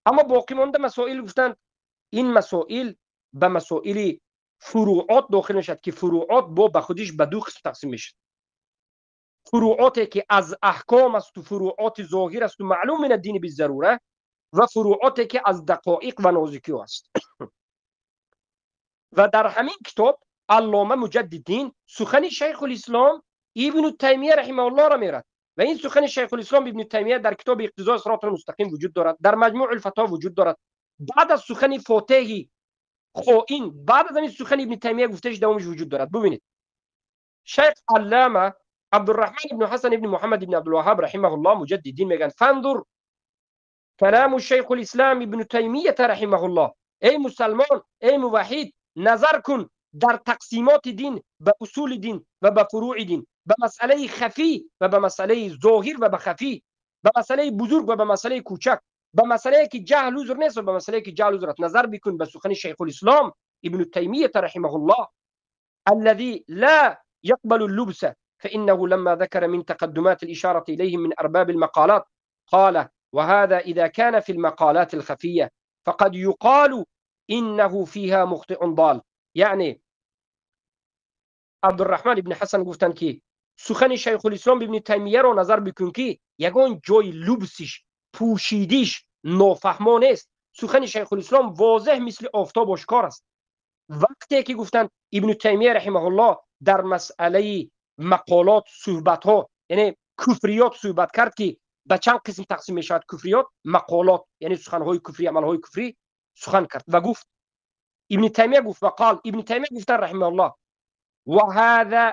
اما باقی مانده مسائل گفتند این مسائل به مسائل فروعات داخل میشد که فروعات با به خودش به دو قسم تقسیم میشد. فروعاتی که از احکام است و فروعات ظاهر است و معلوم من الدین بالضروره، و فروعاتی که از دقایق و نازکی است. و در همین کتاب علامه مجددین سخن شیخ الاسلام ابن تیمیه رحمه الله را میرد و این سخن شیخ الاسلام ابن تیمیه در کتاب اقتضاء صراط المستقیم وجود دارد، در مجموع الفتاوا وجود دارد. بعد از سخن فاتحی خائن، بعد از این سخن ابن تیمیه گفتش دوامش وجود دارد. ببینید شیخ علامه عبدالرحمن ابن حسن ابن محمد ابن عبدالوهاب رحمه الله مجددین میگن فانظر کلام شیخ الاسلام ابن تیمیه رحمه الله، ای مسلمان، ای موحد، نظر کن در تقسیمات دین به اصول دین و به فروع دین، به مسئله خفی و به مسئله ظاهر و به خفی، به مسئله بزرگ و به مسئله کوچک، به مسئله که جهل عذر نیست و به مسئله که جهل عذر است. نظر بکن به سخن شیخ الاسلام ابن تیمیه رحمه الله الذي لا يقبل اللبس، فإنه لما ذكر من تقدمات الإشارة إليهم من أرباب المقالات قال وهذا إذا كان في المقالات الخفية فقد يقال إنه فيها مخطئ ضال. یعنی عبدالرحمن ابن حسن گفتند که سخن شیخ الاسلام ابن تیمیه را نظر بکن که یگان جای لبسش پوشیدیش نافهما نیست. سخن شیخ الاسلام واضح مثل آفتاب آشکار است. وقتی که گفتند Ибн Таймия раҳимаҳуллоҳ дар масъалаи мақолот, суҳбатҳо, яъне куфриёт суҳбат кард, ки ба чанд қисм тақсим мешавад куфриёт, мақолот, яъне суханҳои куфрӣ, амалҳои куфрӣ сухан кард ва гуфт, Ибн Таймия гуфт, ва қол, Ибн Таймия гуфтан раҳимаҳуллоҳ: وهذا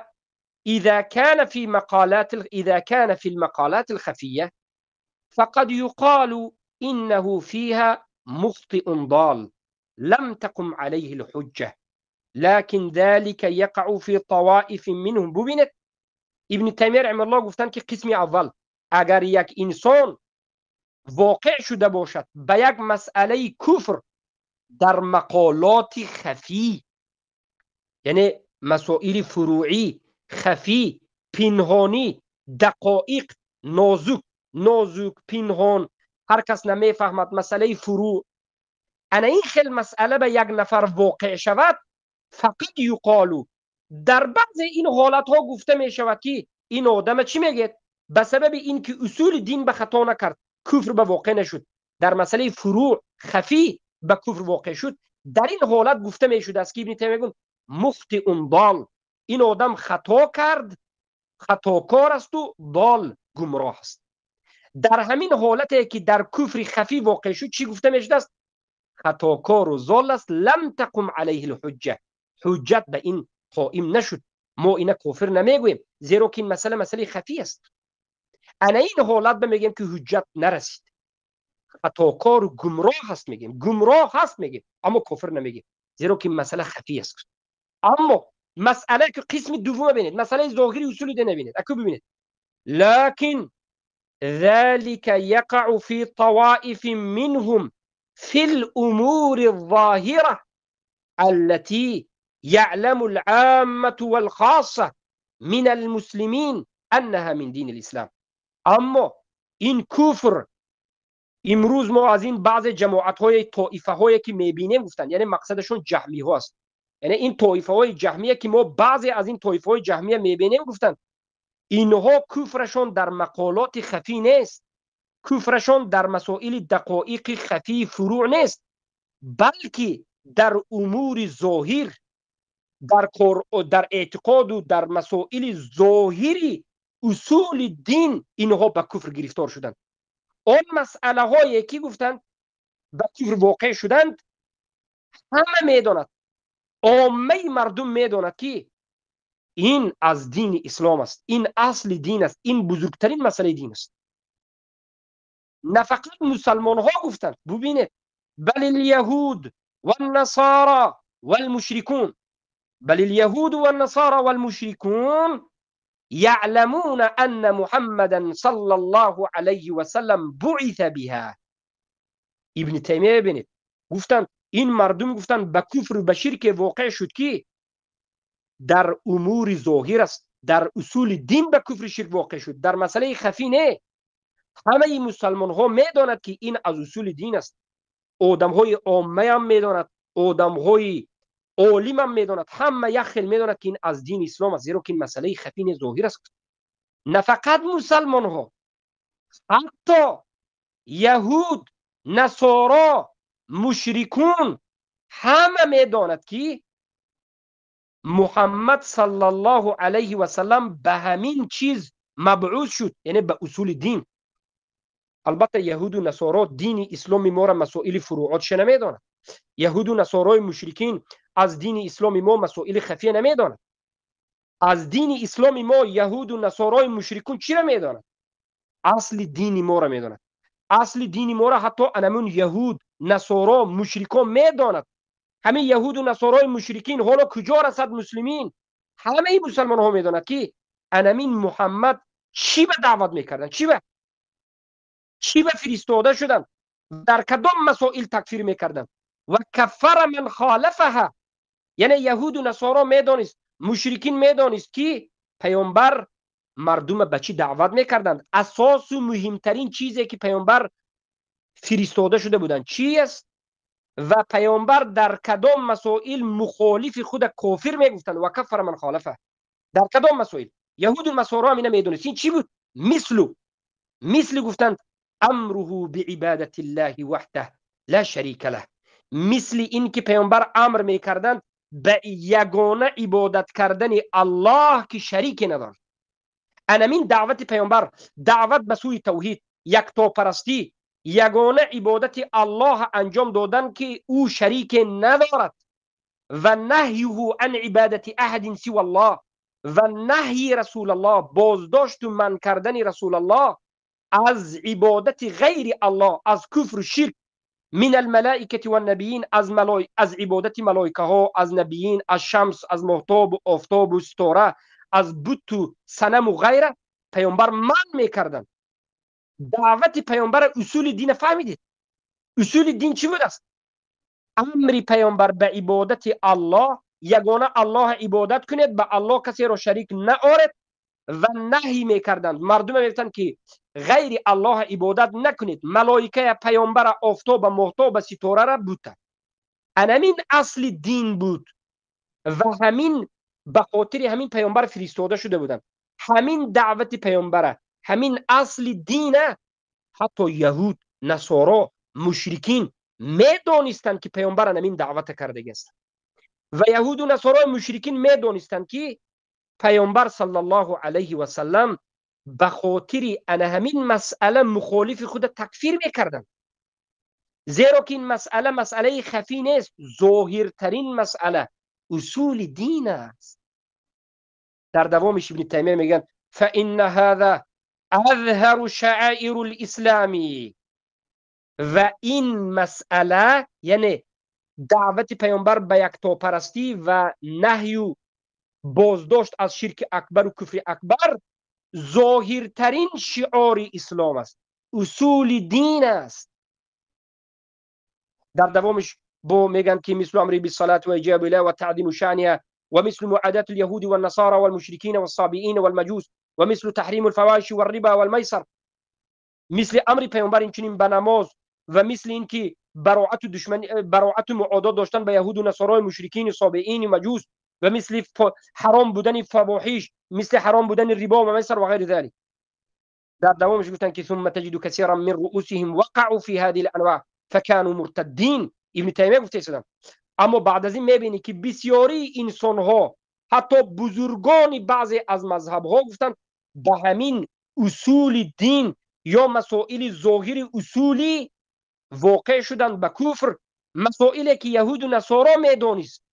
إذا كان في المقالات الخفية فقد يقال إنه فيها مخطئ ضال لم تقم عليه الحجة لكن ذلك يقع في طوائف منهم. ببینید، ابن تیمیه رحمه الله گفتن که قسم اول، اگر یک انسان واقع شده باشد به یک مسئله کفر در مقالات خفی، یعنی مسائل فروعی خفی، پنهانی، دقایق، نازک نازک، پنهان، هر کس نمیفهمد، مسئله فروع، انا این خیل مسئله به یک نفر واقع شود، فقط یقالو، در بعض این حالت ها گفته می شود که این آدم چی میگه؟ به سبب اینکه اصول دین به خطا نکرد، کفر به واقع نشد، در مسئله فروع خفی به کفر واقع شد، در این حالت گفته می شود است که ابن تیمیه میگه مخطئ ضال، این آدم خطا کرد، خطاکار است و ضال، گمراه است. در همین حالتی که در کفر خفی واقع شد چی گفته می شود است؟ خطاکار و ضال است، لم تقم علیه الحجه، حجت به این قائم نشد، ما اینا کافر نمیگوییم، زیرا که این مسئله مسئله خفی است. انا این حالت به میگیم که حجت نرسید، خطاکار و گمراه هست میگیم، گمراه هست میگیم، اما کافر نمیگیم، زیرا که این مسئله خفی است. اما مسئله که قسم دوم ببینید، مسئله ظاهری اصول دین ببینید، اکو ببینید، لكن ذلك يقع في طوائف منهم في الأمور الظاهرة التي يعلم العامة والخاصة من المسلمين أنها من دين الإسلام. اما این کفر امروز ما از این بعض جماعت های طائفه هایی که میبینیم گفتن، یعنی مقصدشون جهمی ها است، یعنی این طائفه های جهمیه که ما بعضی از این طائفه های جهمیه میبینیم گفتن اینها کفرشون در مقالات خفی نیست، کفرشون در مسائل دقایق خفی فروع نیست، بلکه در امور ظاهر، در اعتقاد و در مسائل ظاهری اصول دین اینها به کفر گرفتار شدند. آن مسئله هایی که گفتند به کفر واقع شدند همه میداند، عامه مردم میداند که این از دین اسلام است، این اصل دین است، این بزرگترین مسئله دین است. نه فقط مسلمان ها گفتند، ببینید، بل الیهود والنصارى والمشركون، بل اليهود والنصارى والمشركون يعلمون أن محمدا صلى الله عليه وسلم بعث بها. ابن تیمیه ببینید گفتن این مردم گفتن به کفر و به شرک واقع شد که در امور ظاهر است، در اصول دین به کفر شرک واقع شد، در مسئله خفی نه. همه مسلمان ها میداند که این از اصول دین است، آدم های عامه هم میداند، آدم های عالم هم میداند، همه یک خیل میداند که این از دین اسلام است، زیرا که این مسئله خفی نه، ظاهر است. نه فقط مسلمان ها، حتی یهود، نصارا، مشرکون همه میداند که محمد صلی الله علیه و سلم به همین چیز مبعوث شد، یعنی به اصول دین. البته یهود و نصارا دین اسلام ما را مسائل فروعاتش نمیداند، یهود و نصارای مشرکین از دین اسلام ما مسائل خفیه نمیداند. از دین اسلام ما یهود و نصارای مشرکون چی را میداند؟ اصل دین ما را میداند. اصل دین ما را حتی انمون یهود، نصارا، مشرکان میداند. همه یهود و نصارای مشرکین حالا کجا رسد مسلمین؟ همه مسلمان ها میداند که انمین محمد چی به دعوت میکردن، چی به فرستاده شدن، در کدام مسائل تکفیر میکردن. و کفر من خالفها، یعنی یهود و نصارا میدانست، مشرکین میدانست که پیامبر مردم به چی دعوت میکردند. اساس و مهمترین چیزی که پیامبر فرستاده شده بودند چی است و پیامبر در کدام مسائل مخالف خود کافر میگفتند. و کفر من خالفه، در کدام مسائل یهود و نصارا هم اینو میدونست. این چی بود؟ مثل گفتند امره بعبادت الله وحده لا شریک له، مثل این که پیامبر امر میکردند به یگانه عبادت کردن الله که شریک ندارد. انمین دعوت پیامبر، دعوت به سوی توحید، یکتاپرستی، یگانه عبادت الله انجام دادن که او شریک ندارد، و نهیه عن عبادت احد سوى الله، و نهی رسول الله، بازداشت و منع کردن رسول الله از عبادت غیر الله، از کفر و شرک، من الملائکه و النبیین، از عبادت ملائکه ها، از نبیین، از شمس، از مهتاب و آفتاب و ستاره، از بت و صنم و غیره پیامبر منع میکردن. دعوت پیامبر اصول دین فهمیدید؟ اصول دین چی بود است؟ امر پیامبر به عبادت الله، یگانه الله عبادت کنید، به الله کسی را شریک نآرد، و نهی میکردند. مردم میگفتند که غیر الله عبادت نکنید، ملائکه، پیامبر، آفتاب، مهتاب، ستاره را بوده. همین اصل دین بود و همین به خاطر همین پیامبر فرستاده شده بودند. همین دعوت پیامبر، همین اصل دینه حتی یهود، نصارا، مشرکین میدانستند که پیامبر همین دعوت کرده است. و یهود و نصارا و مشرکین میدانستند که پیامبر صلی الله علیه و سلم به خاطر ان همین مسئله مخالف خود تکفیر میکردند، زیرا که این مسئله مسئله خفی نیست، ظاهرترین مسئله اصول دین است. در دوامش ابن تیمیه میگن فان هذا اظهر شعائر الاسلام، و این مسئله یعنی دعوت پیامبر به یکتاپرستی و نهی و بازداشت از شرک اکبر و کفر اکبر ظاهرترین شعار اسلام است، اصول دین است. در دوامش با میگن که مثل امر بالصلاه و ایجاب الله و تعظیم شانها و مثل معادات اليهود والنصارى والمشركين والصابئين والمجوس و مثل تحریم الفواحش والربا والمیسر، مثل امر پیامبر اینچنین به نماز و مثل اینکه براعت دشمن، براعت معادات داشتن به یهود و نصارا و مشرکین و صابئین و مجوس، و مثل حرام بودن فواحش، مثل حرام بودن ربا و میسر و غیر ذلك. در دوامش گفتن که ثم تجد كثيرا من رؤوسهم وقعوا في هذه الانواع فكانوا مرتدين. ابن تیمیه گفته ایستادن. اما بعد از این میبینی که بسیاری انسان ها، حتی بزرگان بعضی از مذهب ها گفتن به همین اصول دین یا مسائل ظاهر اصولی واقع شدن به کفر، مسائلی که یهود و نصارا میدانست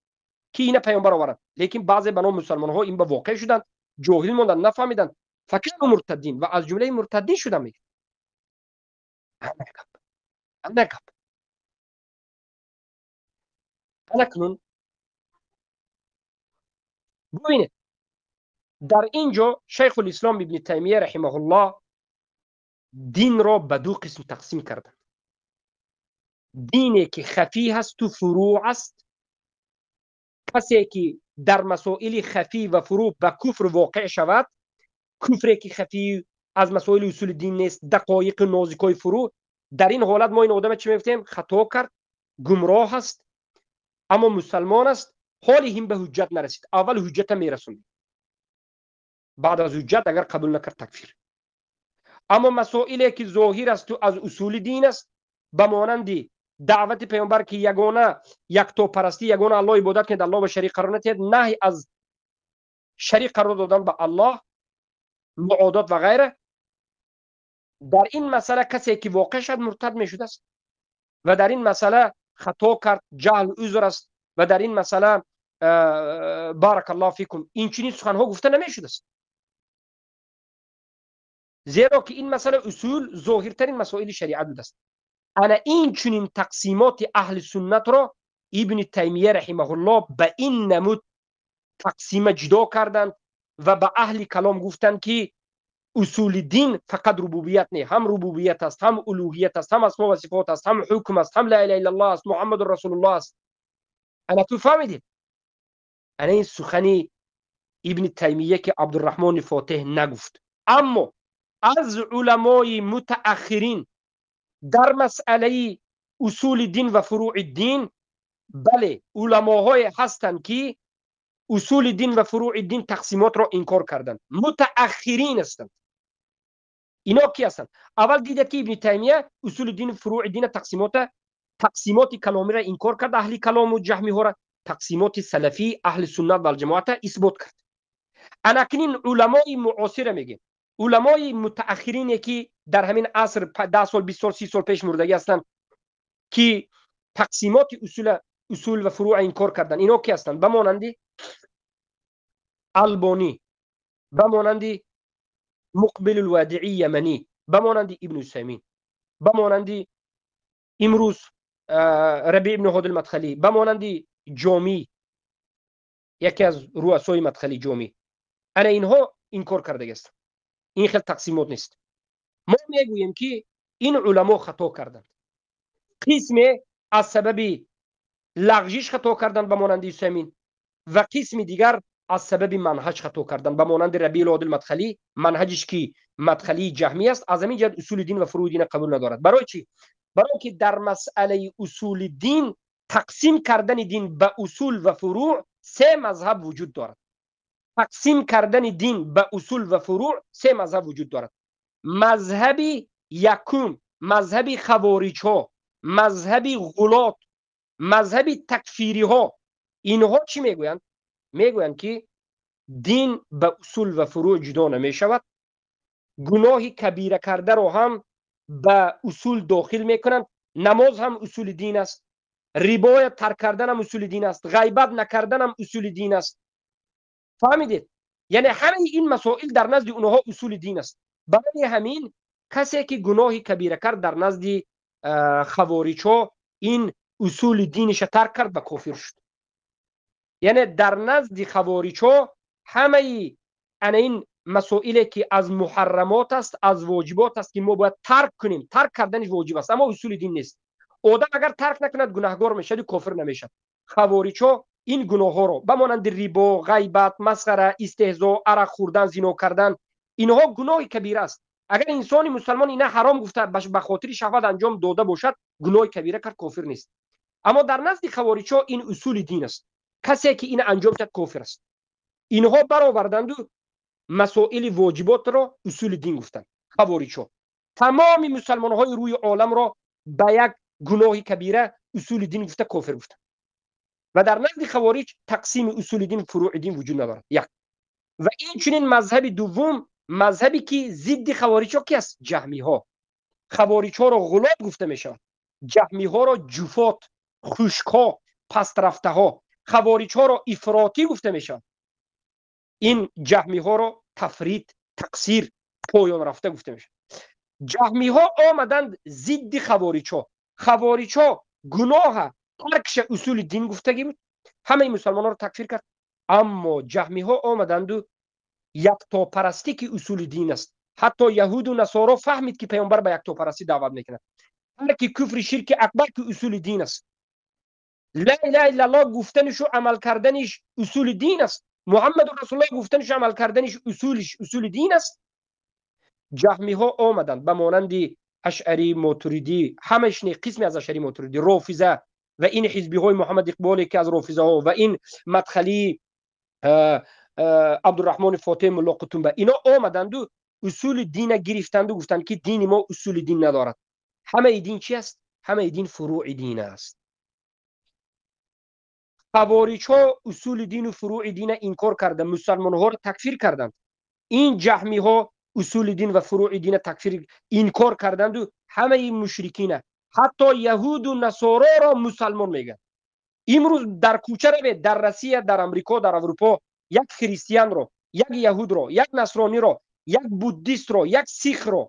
که اینا پیامبر آورد، لیکن بعضی به نام مسلمان ها این به واقع شدن، جاهل موندن، نفهمیدن، فکر مرتدین و از جمله مرتدین شدن. میگه نگپ اکنون ببینید در اینجا شیخ الاسلام ابن تیمیه رحمه الله دین را به دو قسم تقسیم کردن. دینی که خفی هست و فروع است، کسی که در مسائل خفی و فروع به کفر واقع شود، کفری که خفی از مسائل اصول دین نیست، دقایق نازکای فروع، در این حالت ما این آدم چی میگفتیم؟ خطا کرد، گمراه است، اما مسلمان است، حالی هم به حجت نرسید. اول حجت میرسوند، بعد از حجت اگر قبول نکرد تکفیر. اما مسائلی که ظاهر است و از اصول دین است، به مانند دعوت پیامبر که یگانه یکتاپرستی، یگانه الله عبادت کنید، الله به شریک قرار ندهید، نهی از شریک قرار دادن به الله، معادات و غیره، در این مسئله کسی که واقع شد مرتد میشده است و در این مسئله خطا کرد، جهل عذر است و در این مسئله بارک الله فیکم این چنین سخنها گفته نمیشده است، زیرا که این مسئله اصول ظاهرترین مسائل شریعت بوده است. انا این چنین تقسیمات اهل سنت را ابن تیمیه رحمه الله به این نمود تقسیم جدا کردند و به اهل کلام گفتند که اصول دین فقط ربوبیت نه، هم ربوبیت است، هم الوهیت است، هم اسما و صفات است، هم حکم است، هم لا اله الا الله است، محمد رسول الله است. انا تو فهمیدید؟ انا این سخنی ابن تیمیه که عبدالرحمن فاتح نگفت، اما از علمای متأخرین در مسئله اصول دین و فروع دین، بله علماهای هستند که اصول دین و فروع دین تقسیمات را انکار کردند، متأخرین هستند. اینا کی هستند؟ اول دیدید که ابن تیمیه اصول دین و فروع دین تقسیمات کلامی را انکار کرد، اهل کلام و جهمی ها را. тақсимоти салафӣ аҳли суннат валҷамоата исбот кард. Анакнин уламои муосира мегем, уламои мутаахирине ки дар ҳамин аср 10 сол, 20 сол, 30 сол пеш мурдагӣ ҳастанд, ки тақсимоти усул ва фуруъ инкор карданд, ино ки ҳастанд? Ба монанди Албонӣ, ба монанди Муқбил Алвадиӣ Яманӣ, ба монанди Ибн Усаймин, ба монанди имрӯз Рабиъ ибн Ҳодил Мадхалӣ, ба монанди Ҷомӣ, яке аз руасои Мадхалӣ Ҷомӣ. Ана инҳо инкор кардагиастанд. Ин хел тақсимот нест. Мо мегӯем, ки ин уламо хато карданд. Қисме аз сабаби лағжиш хато карданд, ба монанди Усаймин, ва қисми дигар аз сабаби манҳаҷ хато карданд, ба монанди Рабиъ Ҳодил Мадхалӣ, манҳаҷиш ки мадхалии ҷаҳмӣ аст, аз ҳамин ҷиҳат усули дин ва фуруи дина қабул надорад. Барои чӣ? Барои ки дар масъалаи усули дин, тақсим кардани дин ба усул ва фуруъ, се мазҳаб вуҷуд дорад. Тақсим кардани дин ба усул ва фуруъ се мазҳаб вуҷуд дорад. Мазҳаби якум, мазҳаби хавориҷҳо, мазҳаби ғулот, мазҳаби такфириҳо. Инҳо чӣ мегӯянд? Мегӯянд, ки дин ба усул ва фуруъ ҷудо намешавад, гуноҳи кабира кардаро ҳам ба усул дохил мекунанд, намоз ҳам усули дин аст, рибоя тарк кардан ҳам усули дин аст, ғайбат накардан ҳам усули дин аст. Фаҳмидед? Яъне ҳамаи ин масоил дар назди онҳо усули дин аст. Барои ҳамин касе ки гуноҳи кабира кард, дар назди хавориҷҳо ин усули диниша тарк кард ва кофир шуд. Яъне дар назди хавориҷҳо ҳамаи ана ин масоиле ки аз муҳаррамот аст, аз воҷибот аст, ки мо бояд тарк кунем, тарк карданиш воҷиб аст, аммо усули дин нест. Одам агар тарк накунад, гунаҳгор мешавад, кофир намешавад. Хавориҷҳо ин гуноҳҳоро ба монанди рибо, ғайбат, масхара, истеҳзо, арақ хӯрдан, зино кардан, инҳо гуноҳи кабира аст. Агар инсони мусалмон ина ҳаром гуфта ба хотири шаҳват анҷом дода бошад, гуноҳи кабира кард, кофир нест. Аммо дар назди хавориҷҳо ин усули дин аст. Касе ки ина анҷом диҳад, кофир аст. Инҳо бароварданду масоили воҷиботро усули дин гуфтанд. Хавориҷҳо тамоми мусалмонҳои рӯи оламро ба як гуноҳи кабира усули дин гуфта кофир гуфтанд. Ва дар назди хавориҷ тақсими усули дин, фуруи дин вуҷуд надорад. Як. Ва инчунин мазҳаби дуввум, мазҳабе ки зидди хавориҷҳо ки аст? Ҷаҳмиҳо. Хавориҷҳоро ғулот гуфта мешавад, ҷаҳмиҳоро ҷуфот, хушкҳо, пастрафтаҳо, хавориҷҳоро ифротӣ гуфта мешавад, ин ҷаҳмиҳоро тафрид, тақсир, поён рафта гуфта мешавад. Ҷаҳмиҳо омаданд зидди хавориҷҳо. Хавориҷҳо гуноҳа таркша усули дин гуфтагӣ буд, ҳамаи мусалмонҳоро такфир кард. Аммо ҷаҳмиҳо омаданду яктопарастӣ ки усули дин аст, ҳатто яҳуду насоро фаҳмид, ки паёмбар ба яктопарастӣ даъват мекунад, тарки куфри ширки акбар ки усули дин аст, ла илаҳа иллаллоҳ гуфтанишу амал карданиш усули дин аст, Муҳаммаду расулуллоҳ гуфтанишу амал карданиш усулиш усули дин аст. Ҷаҳмиҳо омаданд ба монанди ашъарӣ, мотуридӣ, ҳамааш не, қисме аз ашъарӣ, мотуридӣ, рофиза ва ин ҳизбиҳои Муҳаммад Иқболе ки аз рофизаҳо ва ин мадхалии Абдурраҳмони Фотеҳ, Мулло Қутумба, ино омаданду усули дина гирифтанду гуфтанд, ки дини мо усули дин надорад. Ҳамаи дин чи аст? Ҳамаи дин фуруи дин аст. Хавориҷҳо усули дину фуруи дина инкор карда, мусалмонҳоро такфир карданд. Ин ҷаҳмиҳо усули дин ва фуруи дина такфир инкор карданду ҳамаи мушрикина, ҳатто яҳуду насороро мусалмон мегӯянд. Имрӯз дар кӯча равед, дар Россия, дар Амрико, дар Аврупо, як христианро, як яҳудро, як насрониро, як буддистро, як сихро,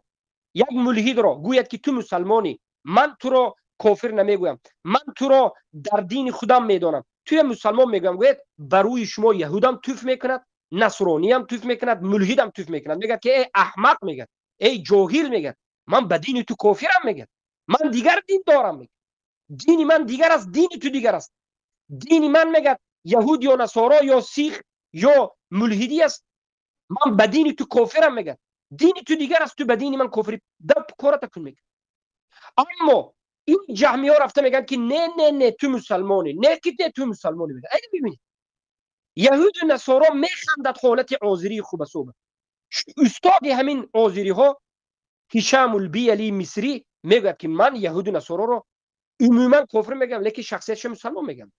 як мулҳидро гӯяд, ки ту мусалмонӣ, ман туро кофир намегӯям, ман туро дар дини худам медонам, туя мусалмон мегӯям, гӯяд, ба рӯи шумо яҳудам туф мекунад, насрониям туф мекунад, мулҳидам туф мекунад. Мегӯяд, ки эй аҳмақ, мегӯяд, эй ҷоҳил, мегӯяд, ман ба дини ту кофирам, мегӯяд, ман дигар дин дорам, мегӯяд, дини ман дигар аст, дини ту дигар аст. Дини ман, мегӯяд, яҳуд ё насоро ё сих ё мулҳидӣ аст, ман ба дини ту кофирам, мегӯяд, дини ту дигар аст, ту ба дини ман кофирӣ, да кората кун, мегӯяд. Аммо ин ҷаҳмиҳо рафта мегӯянд, ки не, не, не, ту мусалмонӣ, не, ки не, ту мусалмонӣ, мегӯяд. Ай, бибинед, яҳуду насоро механдад ҳолати озирии хубасоба. Устоди ҳамин озириҳо Ҳишамулбияли Мисрӣ мегӯяд, ки ман яҳуду насороро умуман кофир мегӯям, лекин шахсиятша мусалмон мегӯям.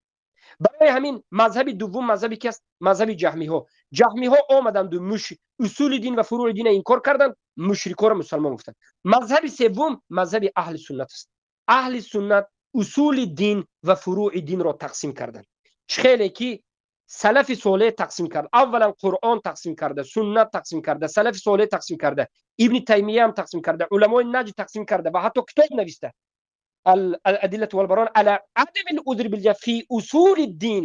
Барои ҳамин мазҳаби дуввум мазҳаби ки аст? Мазҳаби ҷаҳмиҳо. Ҷаҳмиҳо омаданд усули дин ва фуруи дина инкор карданд, мушрикоро мусалмон гуфтанд. Мазҳаби севум мазҳаби аҳли суннат аст. Аҳли суннат усули дин ва фуруи динро тақсим карданд. Хеле ки салафи солеҳ тақсим кард. Аввалан Қуръон тақсим карда, суннат тақсим карда, салафи солеҳ тақсим карда, Ибни Таймия ҳам тақсим карда, уламои наҷд тақсим карда ва ҳатто китоб нависта. الأدلة والبرهان على عدم العذر بالجهل في أصول الدين.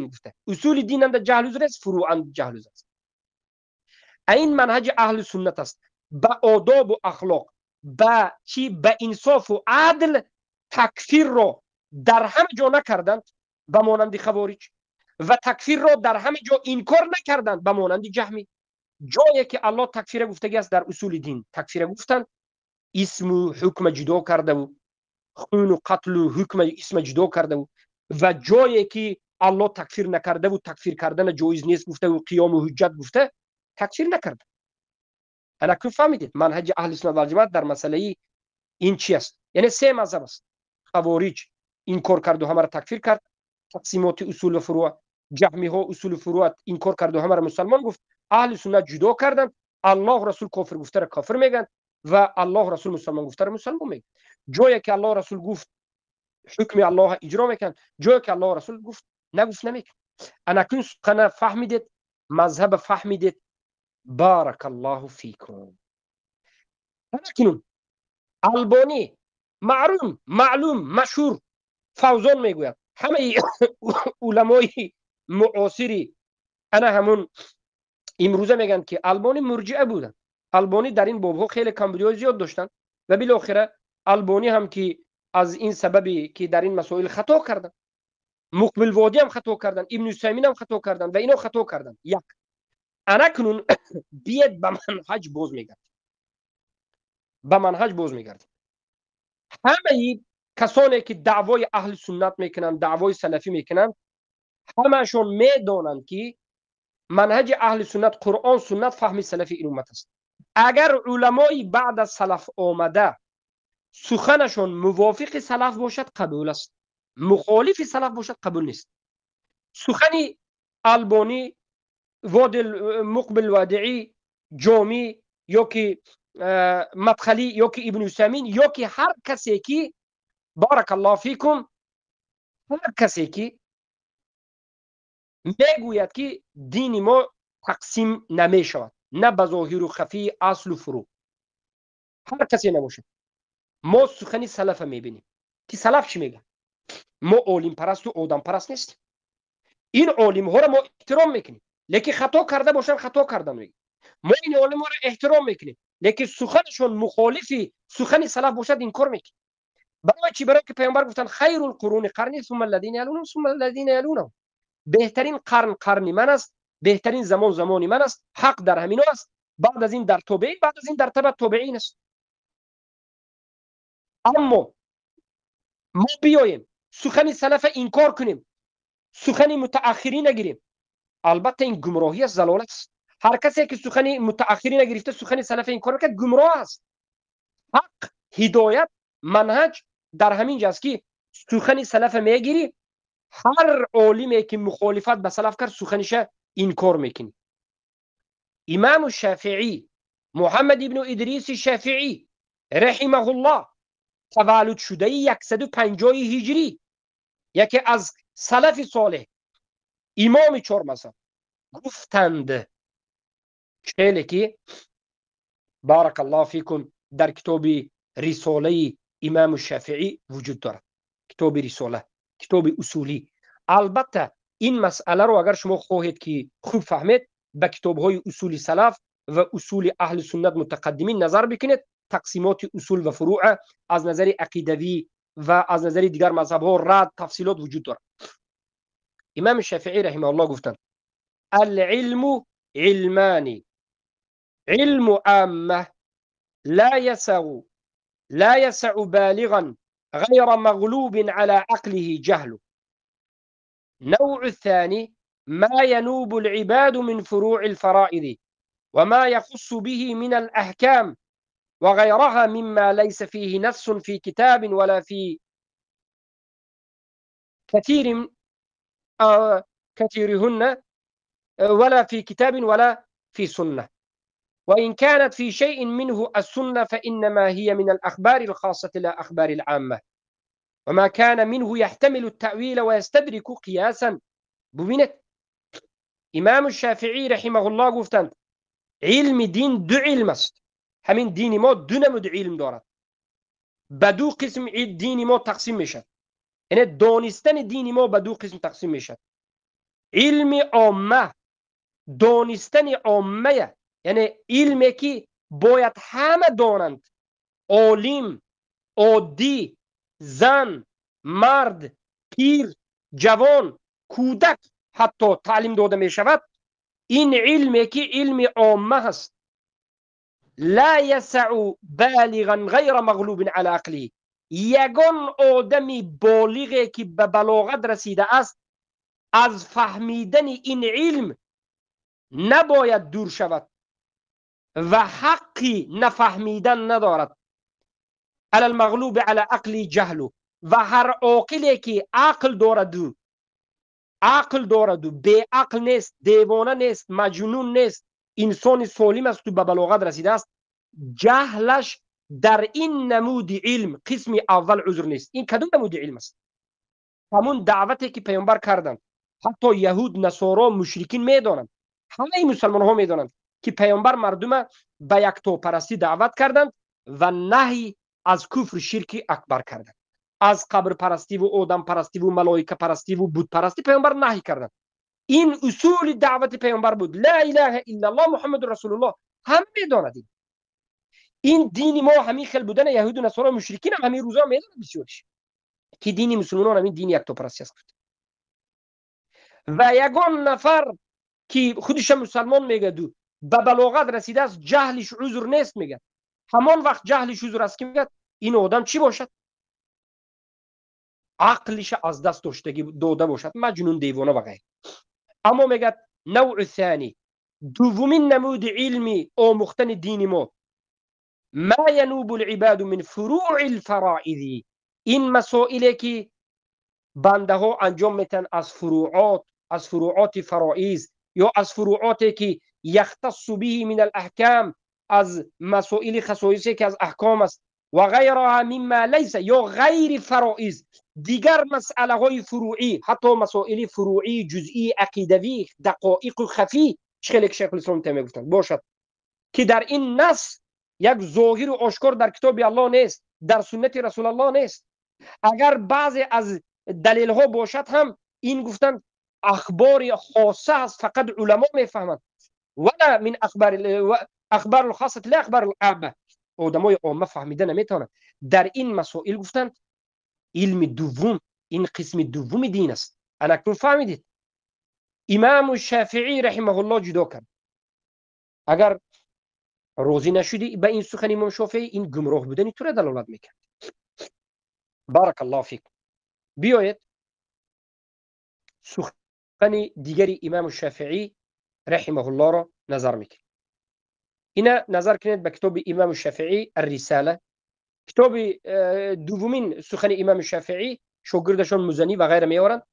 أصول الدين عند جهل عذر است، فروع عند جهل عذر است. این منهج اهل سنت است. با آداب و اخلاق، با چی؟ با انصاف و عدل تکفیر را در همه جا نکردند به مانند خوارج و تکفیر را در همه جا انکار نکردند به مانند جهمی. جایی که الله تکفیر گفتگی است در اصول دین تکفیر گفتند، اسم و حکم جدا کرده و خون و قتل و حکم اسم جدا کرده و جایی که الله تکفیر نکرده و تکفیر کردن جایز نیست گفته و قیام و حجت گفته تکفیر نکرده. انا که فهمیدید منهج اهل سنت و جماعت در مسئله این چی است؟ یعنی سه مذهب است. خوارج انکار کرد و همه را تکفیر کرد، تقسیمات اصول و فروع. جهمی ها اصول و فروع انکار کرد و همه را مسلمان گفت. اهل سنت جدا کردند، الله رسول کافر گفته را کافر میگن و الله رسول مسلمان گفته را مسلمان میگن. جایی که الله رسول گفت حکم الله اجرا میکن، جایی که الله رسول گفت نگفت نمیکن. انا کن سخن فهمیدید، مذهب فهمیدید. بارک الله فیکم. اکنون البانی معلوم معلوم مشهور فوزان میگوید همه علمای معاصری انا همون امروزه میگن که البانی مرجئه بودن. البانی در این بابها خیلی کمبودی‌های زیاد داشتن و بالاخره البانی هم که از این سببی که در این مسائل خطا کردن، مقبل وادی هم خطا کردن، ابن عثیمین هم خطا کردن و اینا خطا کردن. یک اکنون بیاد به منهج باز میگرد، به منهج باز میگرد. همه کسانی که دعوای اهل سنت میکنن، دعوای سلفی میکنن، همشون میدونند که منهج اهل سنت قرآن سنت فهم سلفی این امت است. اگر علمای بعد از سلف آمده سخنشون موافق سلف باشد قبول است، مخالف سلف باشد قبول نیست. سخن البانی، وادل مقبل وادعی، جامی یا که مدخلی یا که ابن عثیمین یا که هر کسی که بارک الله فیکم، هر کسی که میگوید که دین ما تقسیم نمیشود، نه به ظاهر و خفی، اصل و فروع، هر کسی نباشد، ما سخن سلف میبینیم که سلف چی میگه. ما عالم پرست و آدم پرست نیستیم. این عالم ها را ما احترام میکنیم، لیکن خطا کرده باشن خطا کردن میگیم. ما این عالم ها را احترام میکنیم، لیکن سخنشون مخالفی سخن سلف باشد انکار میکنیم. برای چی؟ برای که پیامبر گفتن خیر القرون قرنی ثم الذین یلونهم ثم الذین یلونهم. بهترین قرن قرن من است، بهترین زمان زمان من است، حق در همین است، بعد از این در تابعین، بعد از این در تبع تابعین است. اما ما بیاییم سخن سلف انکار کنیم، سخن متأخرین نگیریم، البته این گمراهی است، ضلالت است. هر کسی که سخن متأخرین نگرفته سخن سلف انکار کرد گمراه است. حق، هدایت، منهج در همین جاست که سخن سلف میگیری، هر عالمی که مخالفت به سلف کرد سخنش انکار میکنی. امام شافعی محمد ابن ادریس شافعی رحمه الله تولد شده 150 هجری، یکی از سلف صالح، امام چهار مذهب، گفتند خیلی که بارک الله فیکم در کتاب رساله امام شافعی وجود دارد، کتاب رساله، کتاب اصولی. البته این مسئله رو اگر شما خواهید که خوب فهمید به کتاب‌های اصول سلف و اصول اهل سنت متقدمین نظر بکنید، تقسیمات اصول و فروع از نظر عقیدوی و از نظر دیگر مذهب‌ها رد تفصیلات وجود دارد. امام شافعی رحمه الله گفتند العلم علمان، علم عامه لا يسع بالغا غير مغلوب على عقله جهل. نوع الثاني ما ينوب العباد من فروع الفرائض وما يخص به من الأحكام وغيرها مما ليس فيه نص في كتاب ولا في كثير كثيرهن ولا في كتاب ولا في سنة. وإن كانت في شيء منه السنة فإنما هي من الأخبار الخاصة لا أخبار العامة، وما كان منه يحتمل التأويل ويستدرك قياسا. ببینید امام شافعی رحمه الله گفتند علم دین دو علم است. همین دین ما دو نمود علم دارد، به دو قسم دین ما تقسیم میشد. یعنی دانستن دین ما به دو قسم تقسیم میشد. علم عامه، دانستن عامه، یعنی علمی که باید همه دانند، عالم، عادی، زن، مرد، پیر، جوان، کودک حتی تعلیم داده می شود. این علمی که علم عامه هست، لا یسع بالغا غیر مغلوب علی عقله. یگان آدمی بالغی که به بلاغت رسیده است از فهمیدن این علم نباید دور شود و حقی نفهمیدن ندارد. علی المغلوب علی عقلی جهل. و هر عاقلی که عقل دارد، عقل دارد و بی عقل نیست، دیوانه نیست، مجنون نیست، انسان سالم است و به بلاغت رسیده است، جهلش در این نمود علم قسم اول عذر نیست. این کدوم نمود علم است؟ همون دعوتی که پیامبر کردند، حتی یهود، نصارا، مشرکین میدانند، همه مسلمان ها میدانند که پیامبر مردم به یکتاپرستی دعوت کردند و نهی از کفر شرک اکبر کردند، از قبر پرستی و آدم پرستی و ملائکه پرستی و بت پرستی پیامبر نهی کردند. این اصول دعوت پیامبر بود. لا اله الا الله محمد رسول الله. همه میداند این دین ما همین خل بودن یهود و نصارا و مشرکین هم همین روزا میدانند بسیارش که دین مسلمانان همین دین یکتاپرستی است. و یگان نفر که خودش مسلمان میگه دو به بلاغت رسیده است، جهلش عذر نیست میگه. همان وقت جهلش عذر است که میگه این آدم چی باشد؟ عقلش از دست داده باشد، مجنون، دیوانه و غیره. اما میگه نوع ثانی، دومین نمود علمی آموختن دین ما، ما ینوب العباد من فروع الفرائض. این مسائلی که بنده ها انجام میتن از فروعات، از فروعات فرائض یا از فروعاتی که یختص به من الاحکام، از مسائل خصایصی که از احکام است، و غیرها مما لیس یا غیر فرائض، دیگر مسئله های فروعی، حتی مسائل فروعی جزئی عقیدوی دقایق خفی، خیلی که شیخ الاسلام تیمیه گفتند باشد که در این نص یک ظاهر و آشکار در کتاب الله نیست، در سنت رسول الله نیست. اگر بعضی از دلیل ها باشد هم این گفتند اخبار خاصه است، فقط علما میفهمند. ولا من اخبار الخاصه لا اخبار العامه، آدمای عامه فهمیده نمیتونند. در این مسائل گفتند علم دوم، این قسم دوم دین است. اکنون فهمیدید امام شافعی رحمه الله جدا کرد. اگر راضی نشدی به این سخن امام شافعی، این گمراه بودن تو را دلالت میکرد. بارک الله فیک. بیایید سخن دیگری امام شافعی رحمه الله را نظر میکنیم. اینا نظر کنید به کتاب امام شافعی الرساله، کتاب دومین سخن امام شافعی، شاگردشان مزنی و غیره میارند.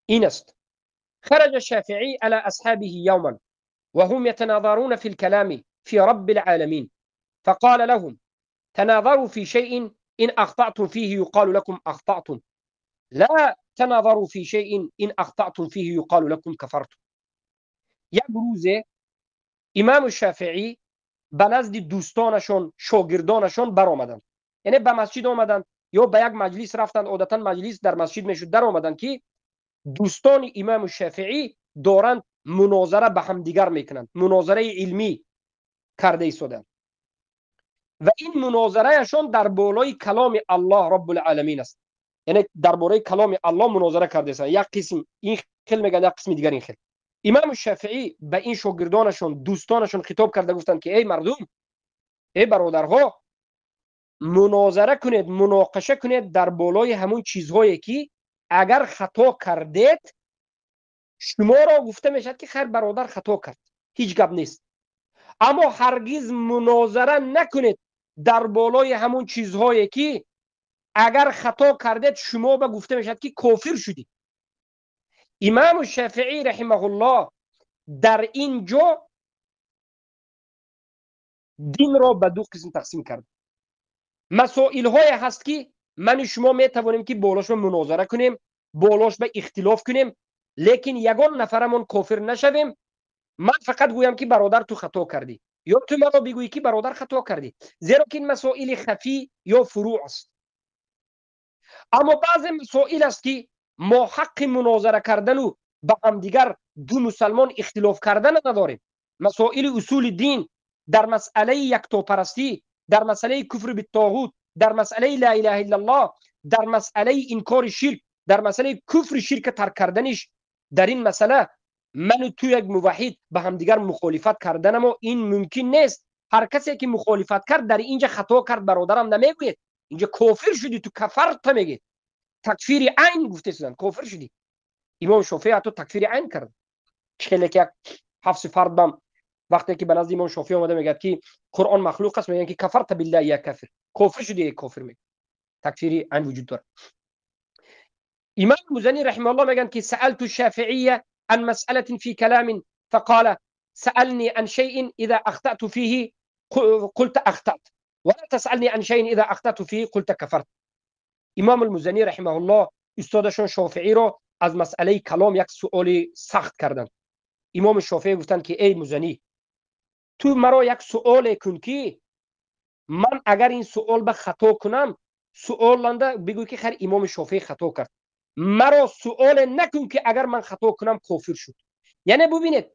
این است: خرج الشافعي على أصحابه يوما وهم يتناظرون في الكلام في رب العالمين، فقال لهم: تناظروا في شيء إن أخطأتم فيه يقال لكم أخطأتم، لا تناظروا في شيء إن أخطأتم فيه يقال لكم كفرتم. یک روز امام شافعی به نزد دوستانشون، شاگردانشون برآمدند، یعنی به مسجد آمدند یا به یک مجلس رفتند. عادتا مجلس در مسجد میشد. در آمدند که دوستان امام شافعی دارند مناظره به همدیگر میکنند، مناظره علمی کرده ایستادند و این مناظرهشون در بالای کلام الله رب العالمین است. یعنی درباره کلام الله مناظره کرده ایستادند. یک قسم این خیل میگن، یک قسم دیگر این خیل. امام شافعی به این شاگردانشون، دوستانشون خطاب کرده گفتند که ای مردم، ای برادرها، مناظره کنید، مناقشه کنید در بالای همون چیزهایی که اگر خطا کردید شما را گفته میشد که خیر برادر خطا کرد، هیچ گپ نیست. اما هرگز مناظره نکنید در بالای همون چیزهایی که اگر خطا کردید شما به گفته میشد که کافر شدید. Имом Шофеъӣ раҳимаҳуллоҳ дар ин ҷо динро ба ду қисм тақсим кард. Масоилҳое ҳаст, ки ман шумо метавонем, ки болош ба мунозара кунем, болош ба ихтилоф кунем, лекин ягон нафарамон кофир нашавем. Ман фақат гӯям, ки бародар, ту хато кардӣ, ё ту маро бигӯӣ, ки бародар, хато кардӣ, зеро ки ин масоили хафӣ ё фурӯъ аст. Аммо баъзе масоил аст, ки мо ҳаққи мунозара кардану ба ҳамдигар ду мусалмон ихтилоф кардана надорем. Масоили усули дин, дар масъалаи яктопарастӣ, дар масъалаи куфр биттоғут, дар масъалаи ла илаҳа иллаллоҳ, дар масъалаи инкори ширк, дар масъалаи куфри ширка тарк карданиш, дар ин масъала ману ту як муваҳид ба ҳамдигар мухолифат карданамо ин мумкин нест. Ҳар касе ки мухолифат кард, дар инҷа хато кард, бародарам, намегӯед, инҷа кофир шудӣ ту, кафарта мегӯед. Такфири айн гуфте шуданд, кофир шудӣ. Имом Шофеъ ҳатто такфири айн кард. Хеле ки як ҳафси фард бам вақте ки ба назди имом Шофеъ омада мегӯяд, ки Қуръон махлуқ аст, мегӯянд, ки кафарта биллаҳи я кафир, кофир шудӣ, эй кофир, мегӯяд. Такфири айн вуҷуд дорад. Имом Музанӣ раҳимаҳуллоҳ мегӯянд, ки саалту Шофеъия عن مسألة في كلام فقال: سألني عن شيء إذا أخطأت فيه قلت أخطأت، ولا تسألني عن شيء إذا أخطأت فيه قلت كفرت. امام المزنی رحمه الله استادشون شافعی رو از مسئله کلام یک سؤال سخت کردند. امام شافعی گفتند که ای مزنی، تو مرا یک سؤال کن که من اگر این سؤال به خطا کنم، سؤالنده بگو که خیر، امام شافعی خطا کرد. مرا سؤال نکن که اگر من خطا کنم کافر شد. یعنی ببینید،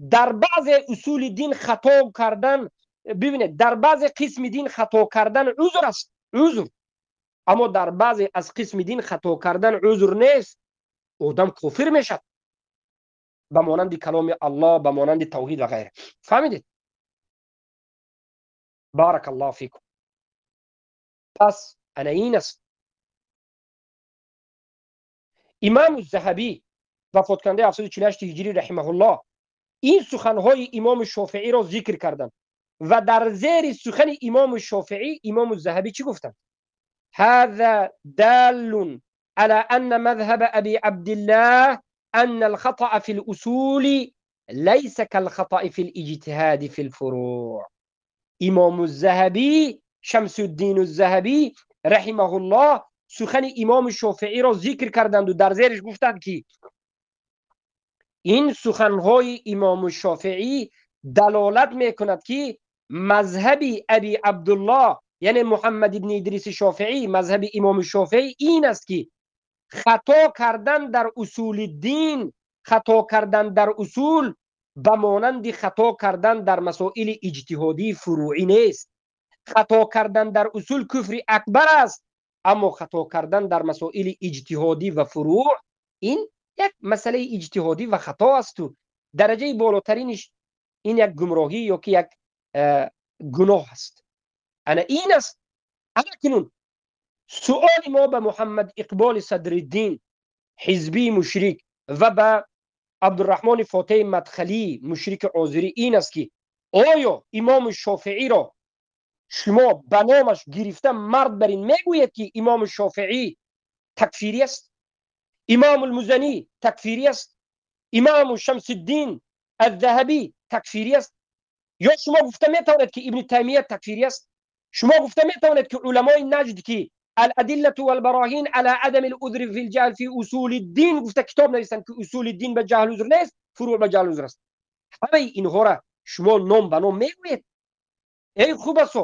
در بعض اصول دین خطا کردن، ببینید، در بعض قسم دین خطا کردن عذر است، عذر. اما در بعض از قسم دین خطا کردن عذر نیست، آدم کافر میشد، به مانند کلام الله، به مانند توحید و غیره. فهمیدید؟ بارک الله فیکم. پس انا این است. امام الذهبی وفات کننده 748 هجری رحمه الله این سخنهای امام شافعی را ذکر کردند و در زیر سخن امام شافعی امام الذهبی چی گفتند؟ هذا دال على أن مذهب أبي عبد الله أن الخطأ في الأصول ليس كالخطأ في الاجتهاد في الفروع. امام الذهبی، شمس الدین الذهبی رحمه الله، سخن امام شافعی را ذکر کردند و در زیرش گفتند که این سخنهای امام شافعی دلالت میکند که مذهب ابی عبدالله، یعنی محمد ابن ادریس شافعی، مذهب امام شافعی این است که خطا کردن در اصول دین، خطا کردن در اصول به مانند خطا کردن در مسائل اجتهادی فروعی نیست. خطا کردن در اصول کفر اکبر است، اما خطا کردن در مسائل اجتهادی و فروع این یک مسئله اجتهادی و خطا است و درجه بالاترینش این یک گمراهی یا که یک گناه است. انا این است. اکنون سؤال ما به محمد اقبال صدرالدین حزبی مشرک و به عبدالرحمن فاتح مدخلی مشرک آذری این است که آیا امام شافعی را شما به نامش گرفته مرد بر این میگوید که امام شافعی تکفیری است، امام المزنی تکفیری است، امام شمس الدین الذهبی تکفیری است، یا شما گفته میتواند که ابن تیمیه تکفیری است؟ شما گفته میتواند که علمای نجد که الادله والبراهین على عدم العذر في الجهل في اصول الدین گفته کتاب نوشتن که اصول الدین به جهل عذر نیست، فروع به جهل عذر است، همه اینها را شما نام به نام میگویید؟ ای خوب است،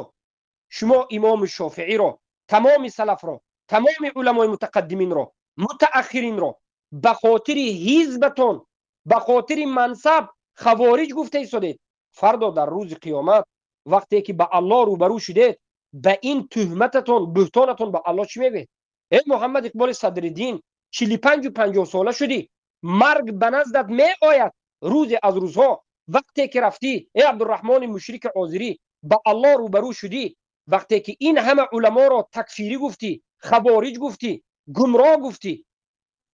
شما امام شافعی را، تمام سلف را، تمام علمای متقدمین را، متأخرین را به خاطر حزبتون، به خاطر منصب خوارج گفته ایستادید. فردا در روز قیامت وقتی که به الله روبرو شدید، به این تهمتتون، بهتانتون به الله چی میگوید؟ ای محمد اقبال صدرالدین، 45 و 50 ساله شدی، مرگ به نزدت می آید روز از روزها. وقتی که رفتی ای عبدالرحمن مشرک آذری به الله روبرو شدی، وقتی که این همه علما را تکفیری گفتی، خوارج گفتی، گمراه گفتی،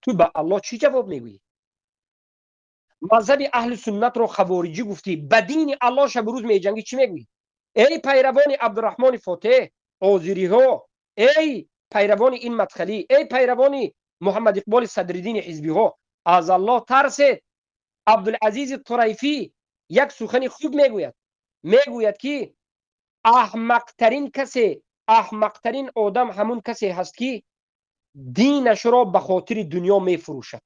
تو به الله چی جواب میگویی؟ مذهب اهل سنت رو خوارجی گفتی، به دین الله شب روز میجنگی، چی میگویی؟ ای پیروان عبدالرحمن فاتح آذری ها، ای پیروان این مدخلی، ای پیروان محمد اقبال صدرالدین حزبی ها، Аз Аллоҳ тарсед. Абдулазиз Турайфӣ як сухани хуб мегӯяд. Мегӯяд ки аҳмақтарин касе, аҳмақтарин одам ҳамун касе ҳаст ки динашро ба хотири дунё мефурӯшад.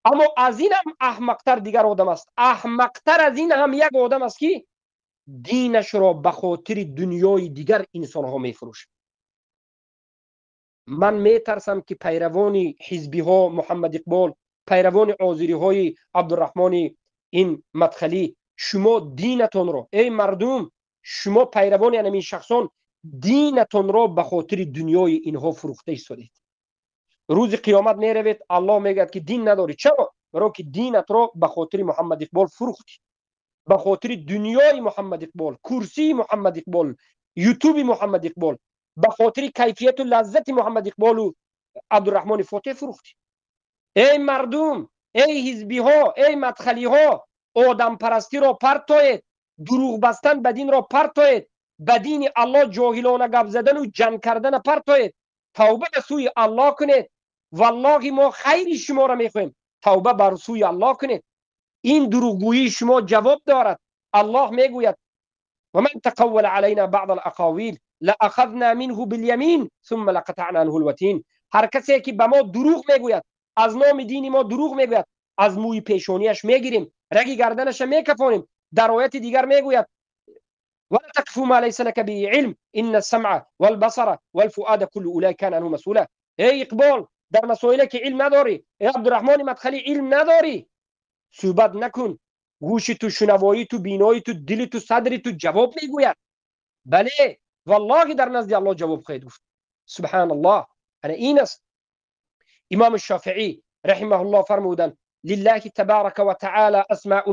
Аммо аз ин ҳам аҳмақтар дигар одам аст. Аҳмақтар аз ин ҳам як одам аст ки динашро ба хотири дунёи дигар инсонҳо мефурӯшад. Ман метарсам ки пайравони ҳизбиҳо Муҳаммад Иқбол, пайравони озириҳои Абдурраҳмони ин Мадхалӣ, шумо динатонро, эй мардум, шумо пайравони ҳамин шахсон динатонро ба хотири дунёи инҳо фурӯхта истодед. Рӯзи қиёмат меравед, Аллоҳ мегӯяд ки дин надорӣ. Чаро? Барои ки динатро ба хотири Муҳаммад Иқбол фурӯхтӣ, ба хотири дунёи Муҳаммад Иқбол, курсии Муҳаммад Иқбол, ютуби Муҳаммад Иқбол, ба хотири кайфияту лаззати Муҳаммад Иқболу Абдурраҳмони Фотеҳ фурӯхтӣ. Эй мардум, эй ҳизбиҳо, эй мадхалиҳо, одампарастиро партоед, дурӯғ бастан ба динро партоед, ба дини Аллоҳ ҷоҳилона гап задану ҷанг кардана партоед, тавба ба сӯи Аллоҳ кунед. Валлоҳи мо хайри шуморо мехоҳем, тавба бар сӯи Аллоҳ кунед. Ин дурӯғгӯии шумо ҷавоб дорад. Аллоҳ мегӯяд: ва ман тақаввала алайна баъд алақовил лаахазна минҳу билямин сумма лақатаъна анҳу алватин. Ҳар касе ки ба мо дурӯғ мегӯяд, аз номи дини мо дурӯғ мегӯяд, аз мӯи пешонияш мегирем, раги гарданаша мекафонем. Дар ояти дигар мегӯяд: ولا تقف ما ليس لك به علم إن السمع والبصر والفؤاد كل أولئك كان عنه مسؤولا. ای اقبال، در مسائل که علم نداری، ای عبدالرحمن مدخلی علم نداری، صحبت نکن. گوش تو، شنوایی تو، بینایی تو، دل تو، صدر تو جواب میگوید. بله والله در نزد الله جواب خواهد گفت. سبحان الله. انا این است. امام الشافعی رحمه الله فرمودند: لله تبارك وتعالى اسماء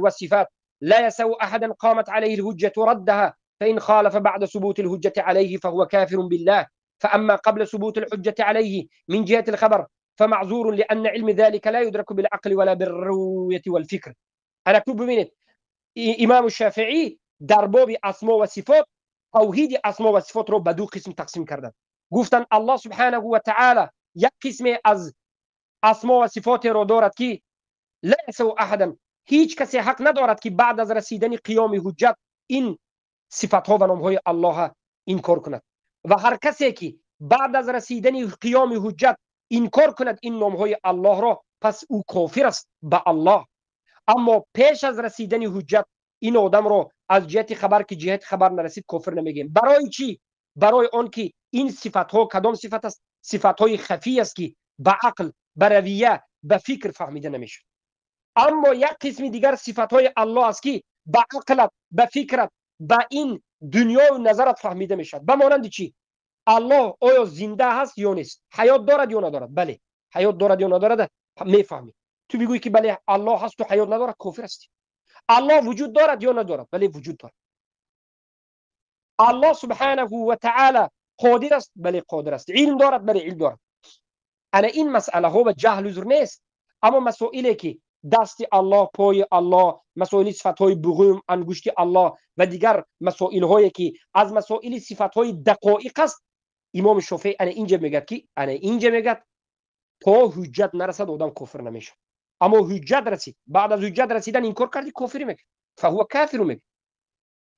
وصفات لا يسوء أحدا قامت عليه الهجة ردها، فإن خالف بعد ثبوت الهجة عليه فهو كافر بالله. فأما قبل ثبوت الحجة عليه من جهة الخبر فمعذور، لأن علم ذلك لا يدرك بالعقل ولا بالرؤية والفكر. أنا كنت ببینید امام الشافعی در باب اسما و صفات، توحید اسما و صفات رو به دو قسم تقسیم کردن. گفتن الله سبحانه و تعالی یک قسم از اسما و صفات رو دارد که لا يسوء أحدا، هیچ کسی حق ندارد که بعد از رسیدن قیام حجت این صفتها و نامهای الله انکار کند، و هر کسی که بعد از رسیدن قیام حجت انکار کند این نامهای الله را، پس او کافر است به الله. اما پیش از رسیدن حجت این آدم را از جهت خبر که جهت خبر نرسید کافر نمیگیم. برای چی؟ برای آن که این صفتها کدام صفت است؟ صفتهای خفی است که به عقل، به رویه، به فکر فهمیده نمیشه. اما یک قسم دیگر صفتهای الله است که به عقلت، به فکرت، به این دنیا و نظرت فهمیده میشد. به مانند چی؟ الله آیا زنده هست یا نیست؟ حیات دارد یا ندارد؟ بله، حیات دارد یا ندارد میفهمی. تو بگویی که بله الله هست و حیات ندارد، کافر هستی. الله وجود دارد یا ندارد؟ بله وجود دارد. الله سبحانه و تعالی قادر است؟ بله قادر است. علم دارد؟ بله علم دارد. انا این مسئله ها به جهل عذر نیست. اما مسائلی که دست الله، پای الله، مسائل صفتهای بغوم، انگشت الله و دیگر مسائل هایی که از مسائل صفتهای دقایق است، امام شافعی انا اینجا میگه که انا اینجا میگه تا حجت نرسد آدم کافر نمیشه. اما حجت رسید، بعد از حجت رسیدن انکار کردی، کافر میگه، فهو کافر میگه.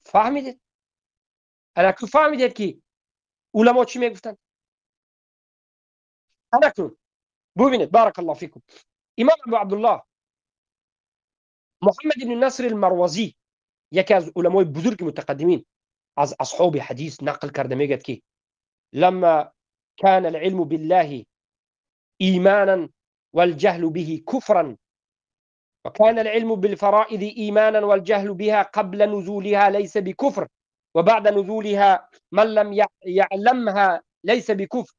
فهمیدید؟ انا که فهمیدید که علما چی میگفتن؟ انا که ببینید، بارک الله فیکم، امام ابو عبدالله محمد بن نصر المروزی، یکی از علمای بزرگ متقدمین، از اصحاب حدیث نقل کرده میگه که لما كان العلم بالله ایمانا والجهل به كفرا، وكان العلم بالفرائض إيمانا والجهل بها قبل نزولها ليس بكفر، وبعد نزولها من لم يعلمها ليس بكفر،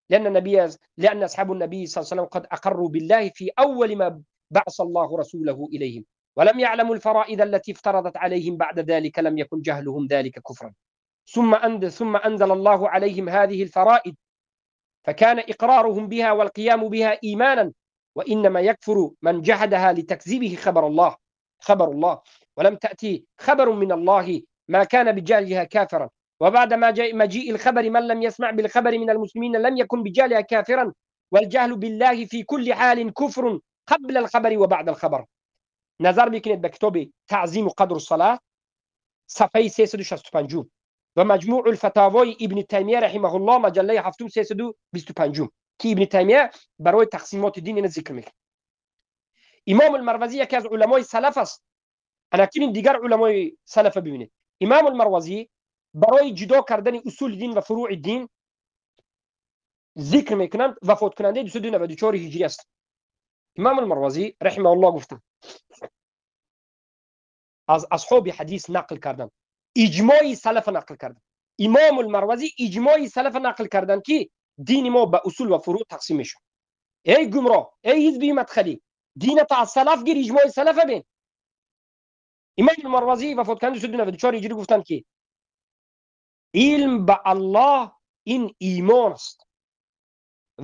لأن أصحاب النبي صلى الله عليه وسلم قد أقروا بالله في أول ما بعث الله رسوله إليهم، ولم يعلموا الفرائض التي افترضت عليهم بعد ذلك، لم يكن جهلهم ذلك كفرا. ثم أنزل الله عليهم هذه الفرائض، فكان إقرارهم بها والقيام بها إيمانا، وإنما يكفر من جحدها لتكذيبه خبر الله، ولم تأتي خبر من الله ما كان بجهلها كافرا. وبعد ما مجيء الخبر من لم يسمع بالخبر من المسلمين لم يكن بجهلها كافرا. والجهل بالله في كل حال كفر قبل الخبر و بعد الخبر. نظر میکنید به کتاب تعظیم و قدر الصلاة صفحه 365 و مجموع الفتاوای ابن تیمیه رحمه الله مجله 7 325 که ابن تیمیه برای تقسیمات دین اینو ذکر میکنه. امام المروزی یکی از علمای سلف است. اکنون دیگر علمای سلف ببینید. امام المروزی برای جدا کردن اصول دین و فروع دین ذکر میکنند. وفات کننده 294 هجری است. امام المروزی رحمه الله گفتند از اصحاب حدیث نقل کردند، اجماع سلف نقل کردند. امام المروزی اجماع سلف نقل کردند که دین ما به اصول و فروع تقسیم میشه. ای گمراه، ای حزبی مدخلی، دین تا از سلف گیر، اجماع سلف بین. امام المروزی وفات کننده 294 هجری گفتند که علم به الله این ایمان است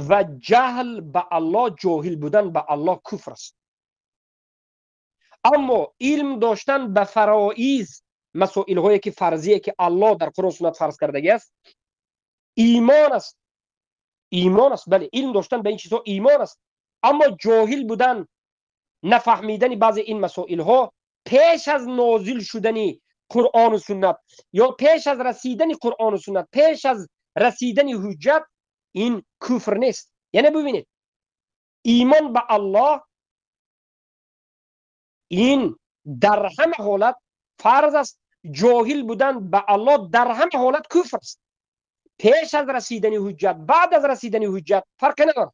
و جهل به الله، جاهل بودن به الله کفر است. اما علم داشتن به فرائض، مسائل هایی که فرضیه که الله در قرآن و سنت فرض کرده است، ایمان است. ایمان است، بله، علم داشتن به این چیزها ایمان است. اما جاهل بودن، نفهمیدن بعضی این مسائل ها پیش از نازل شدن قرآن و سنت یا پیش از رسیدن قرآن و سنت، پیش از رسیدن حجت، این کفر نیست. یعنی ببینید، ایمان به الله این در همه حالت فرض است. جاهل بودن به الله در همه حالت کفر است. پیش از رسیدن حجت، بعد از رسیدن حجت فرق ندارد.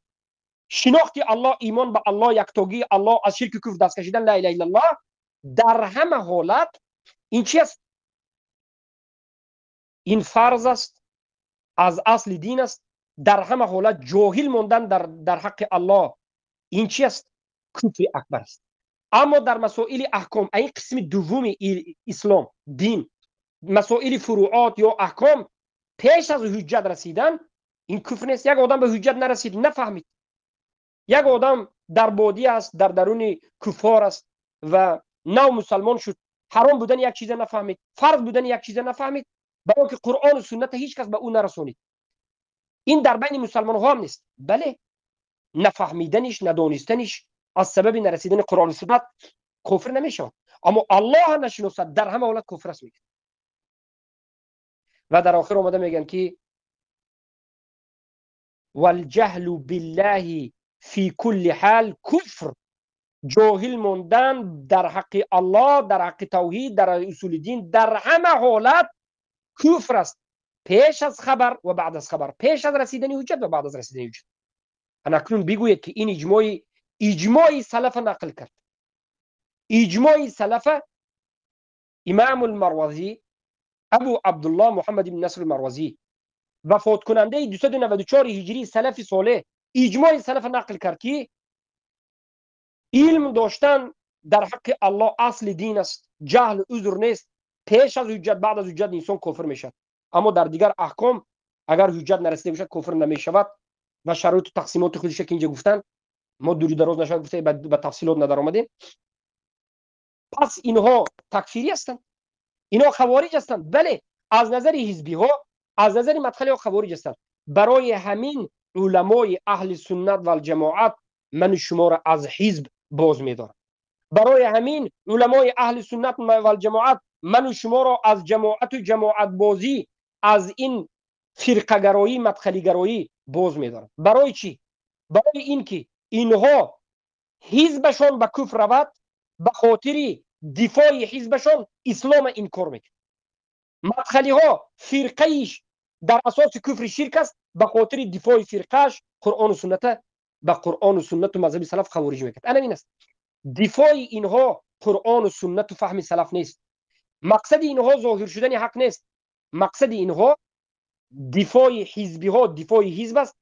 شناخت الله، ایمان به الله، یکتاگی الله، از شرک کفر دست کشیدن، لا اله الا الله، در همه حالت این چی است؟ این فرض است، از اصل دین است. در همه حالت جاهل ماندن در حق الله این چی است؟ کفر اکبر است. اما در مسائل احکام، این قسم دوم اسلام دین، مسائل فروعات یا احکام پیش از حجت رسیدن این کفر نیست. یک آدم به حجت نرسید، نفهمید، یک آدم در بادی است، در درون کفار است و نو مسلمان شد، حرام بودن یک چیز نفهمید، فرض بودن یک چیز نفهمید، برای که قرآن و سنت هیچ کس به او نرسونید. این در بین مسلمان ها هم نیست. بله، نفهمیدنش، ندانستنش از سبب نرسیدن قرآن و سنت کفر نمیشود، اما الله نشناسد در همه حالت کفر است میگه. و در آخر آمده میگن که والجهل بالله فی کل حال کفر. جاهل موندن در حق الله، در حق توحید، در اصول دین در همه حالت کفر است، پیش از خبر و بعد از خبر، پیش از رسیدن حجت و بعد از رسیدن حجت. انا اکنون بگوید که این اجماع سلف نقل کرد. اجماع سلف امام المروزی ابو عبدالله محمد بن نصر المروزی وفات کننده 294 هجری، سلف صالح، اجماع سلف نقل کرد که علم داشتن در حق الله اصل دین است، جهل عذر نیست. پیش از حجت، بعد از حجت انسان کفر میشد. اما در دیگر احکام اگر حجت نرسیده باشد کفر نمیشود و شرایط و تقسیمات خودش که اینجا گفتن ما دوری دراز نشد گفته به تفصیلات ندر آمدیم. پس اینها تکفیری هستند، اینها خوارج هستند. بله، از نظر حزبی ها، از نظر مدخلی ها خوارج هستند. برای همین علمای اهل سنت و الجماعت من شما را از حزب باز می‌دارند. برای همین علمای اهل سنت و الجماعت من شما را از جماعت و جماعت بازی، از این فرقه گرایی، مدخلی گرایی باز می‌دارند. برای چی؟ برای اینکه اینها حزبشان به کفر رود، به خاطر دفاع حزبشان اسلام انکار میکنه. مدخلی ها فرقه‌ایش در اساس کفر شرک است، به خاطر دفاع فرقهش قرآن و سنت به قرآن و سنت و مذهب سلف خوارج میکرد. انا این است دفاع اینها قرآن و سنت و فهم سلف نیست. مقصد اینها ظاهر شدن حق نیست. مقصد اینها دفاع حزبی ها، دفاع حزب است.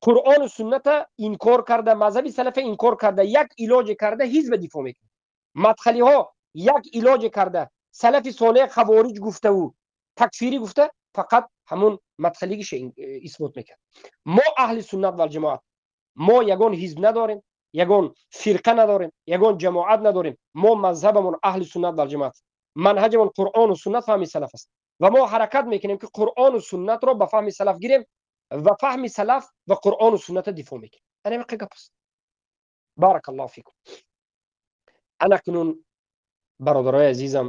قرآن و سنت انکار کرده، مذهب سلف انکار کرده، یک علاج کرده حزب دفاع میکنه. مدخلی ها یک علاج کرده، سلف صالح خوارج گفته و تکفیری گفته، فقط همون مدخلیگیش اثبات میکرد. ما اهل سنت و الجماعت، ما یگان حزب نداریم، یگان فرقه نداریم، یگان جماعت نداریم. ما مذهبمون اهل سنت و الجماعت، منهجمون قرآن و سنت فهم سلف است و ما حرکت میکنیم که قرآن و سنت را به فهم سلف گیریم و فهم سلف و قرآن و سنت دفاع میکنیم. انا گپ است. Барак Аллоҳ фикум. Анакнун, бародарои азизам,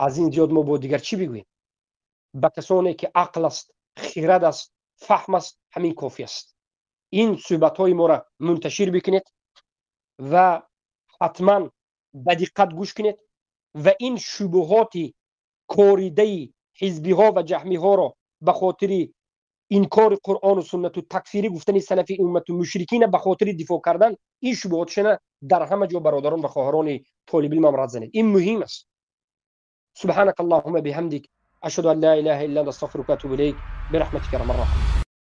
аз ин зиёд мо бо дигар чӣ бигӯем? Ба касоне ки ақл аст, хирад аст, фаҳм аст, ҳамин кофӣ аст. Ин суҳбатҳои моро мунташир бикунед ва ҳатман ба диққат гӯш кунед ва ин шубуҳоти коридаи ҳизбиҳо ва ҷаҳмиҳоро ба хотири инкори Қуръону суннату такфирӣ гуфтани салафи уммату мушрикина, ба хотири дифоъ кардан ин шубуҳотшона дар ҳама ҷо бародарон ва хоҳарони толибилмам рад занед. Ин муҳим аст. سبحانك اللهم بحمدك، أشهد أن لا إله إلا أنت، أستغفرك وأتوب إليك، برحمتك يا أرحم الراحمين.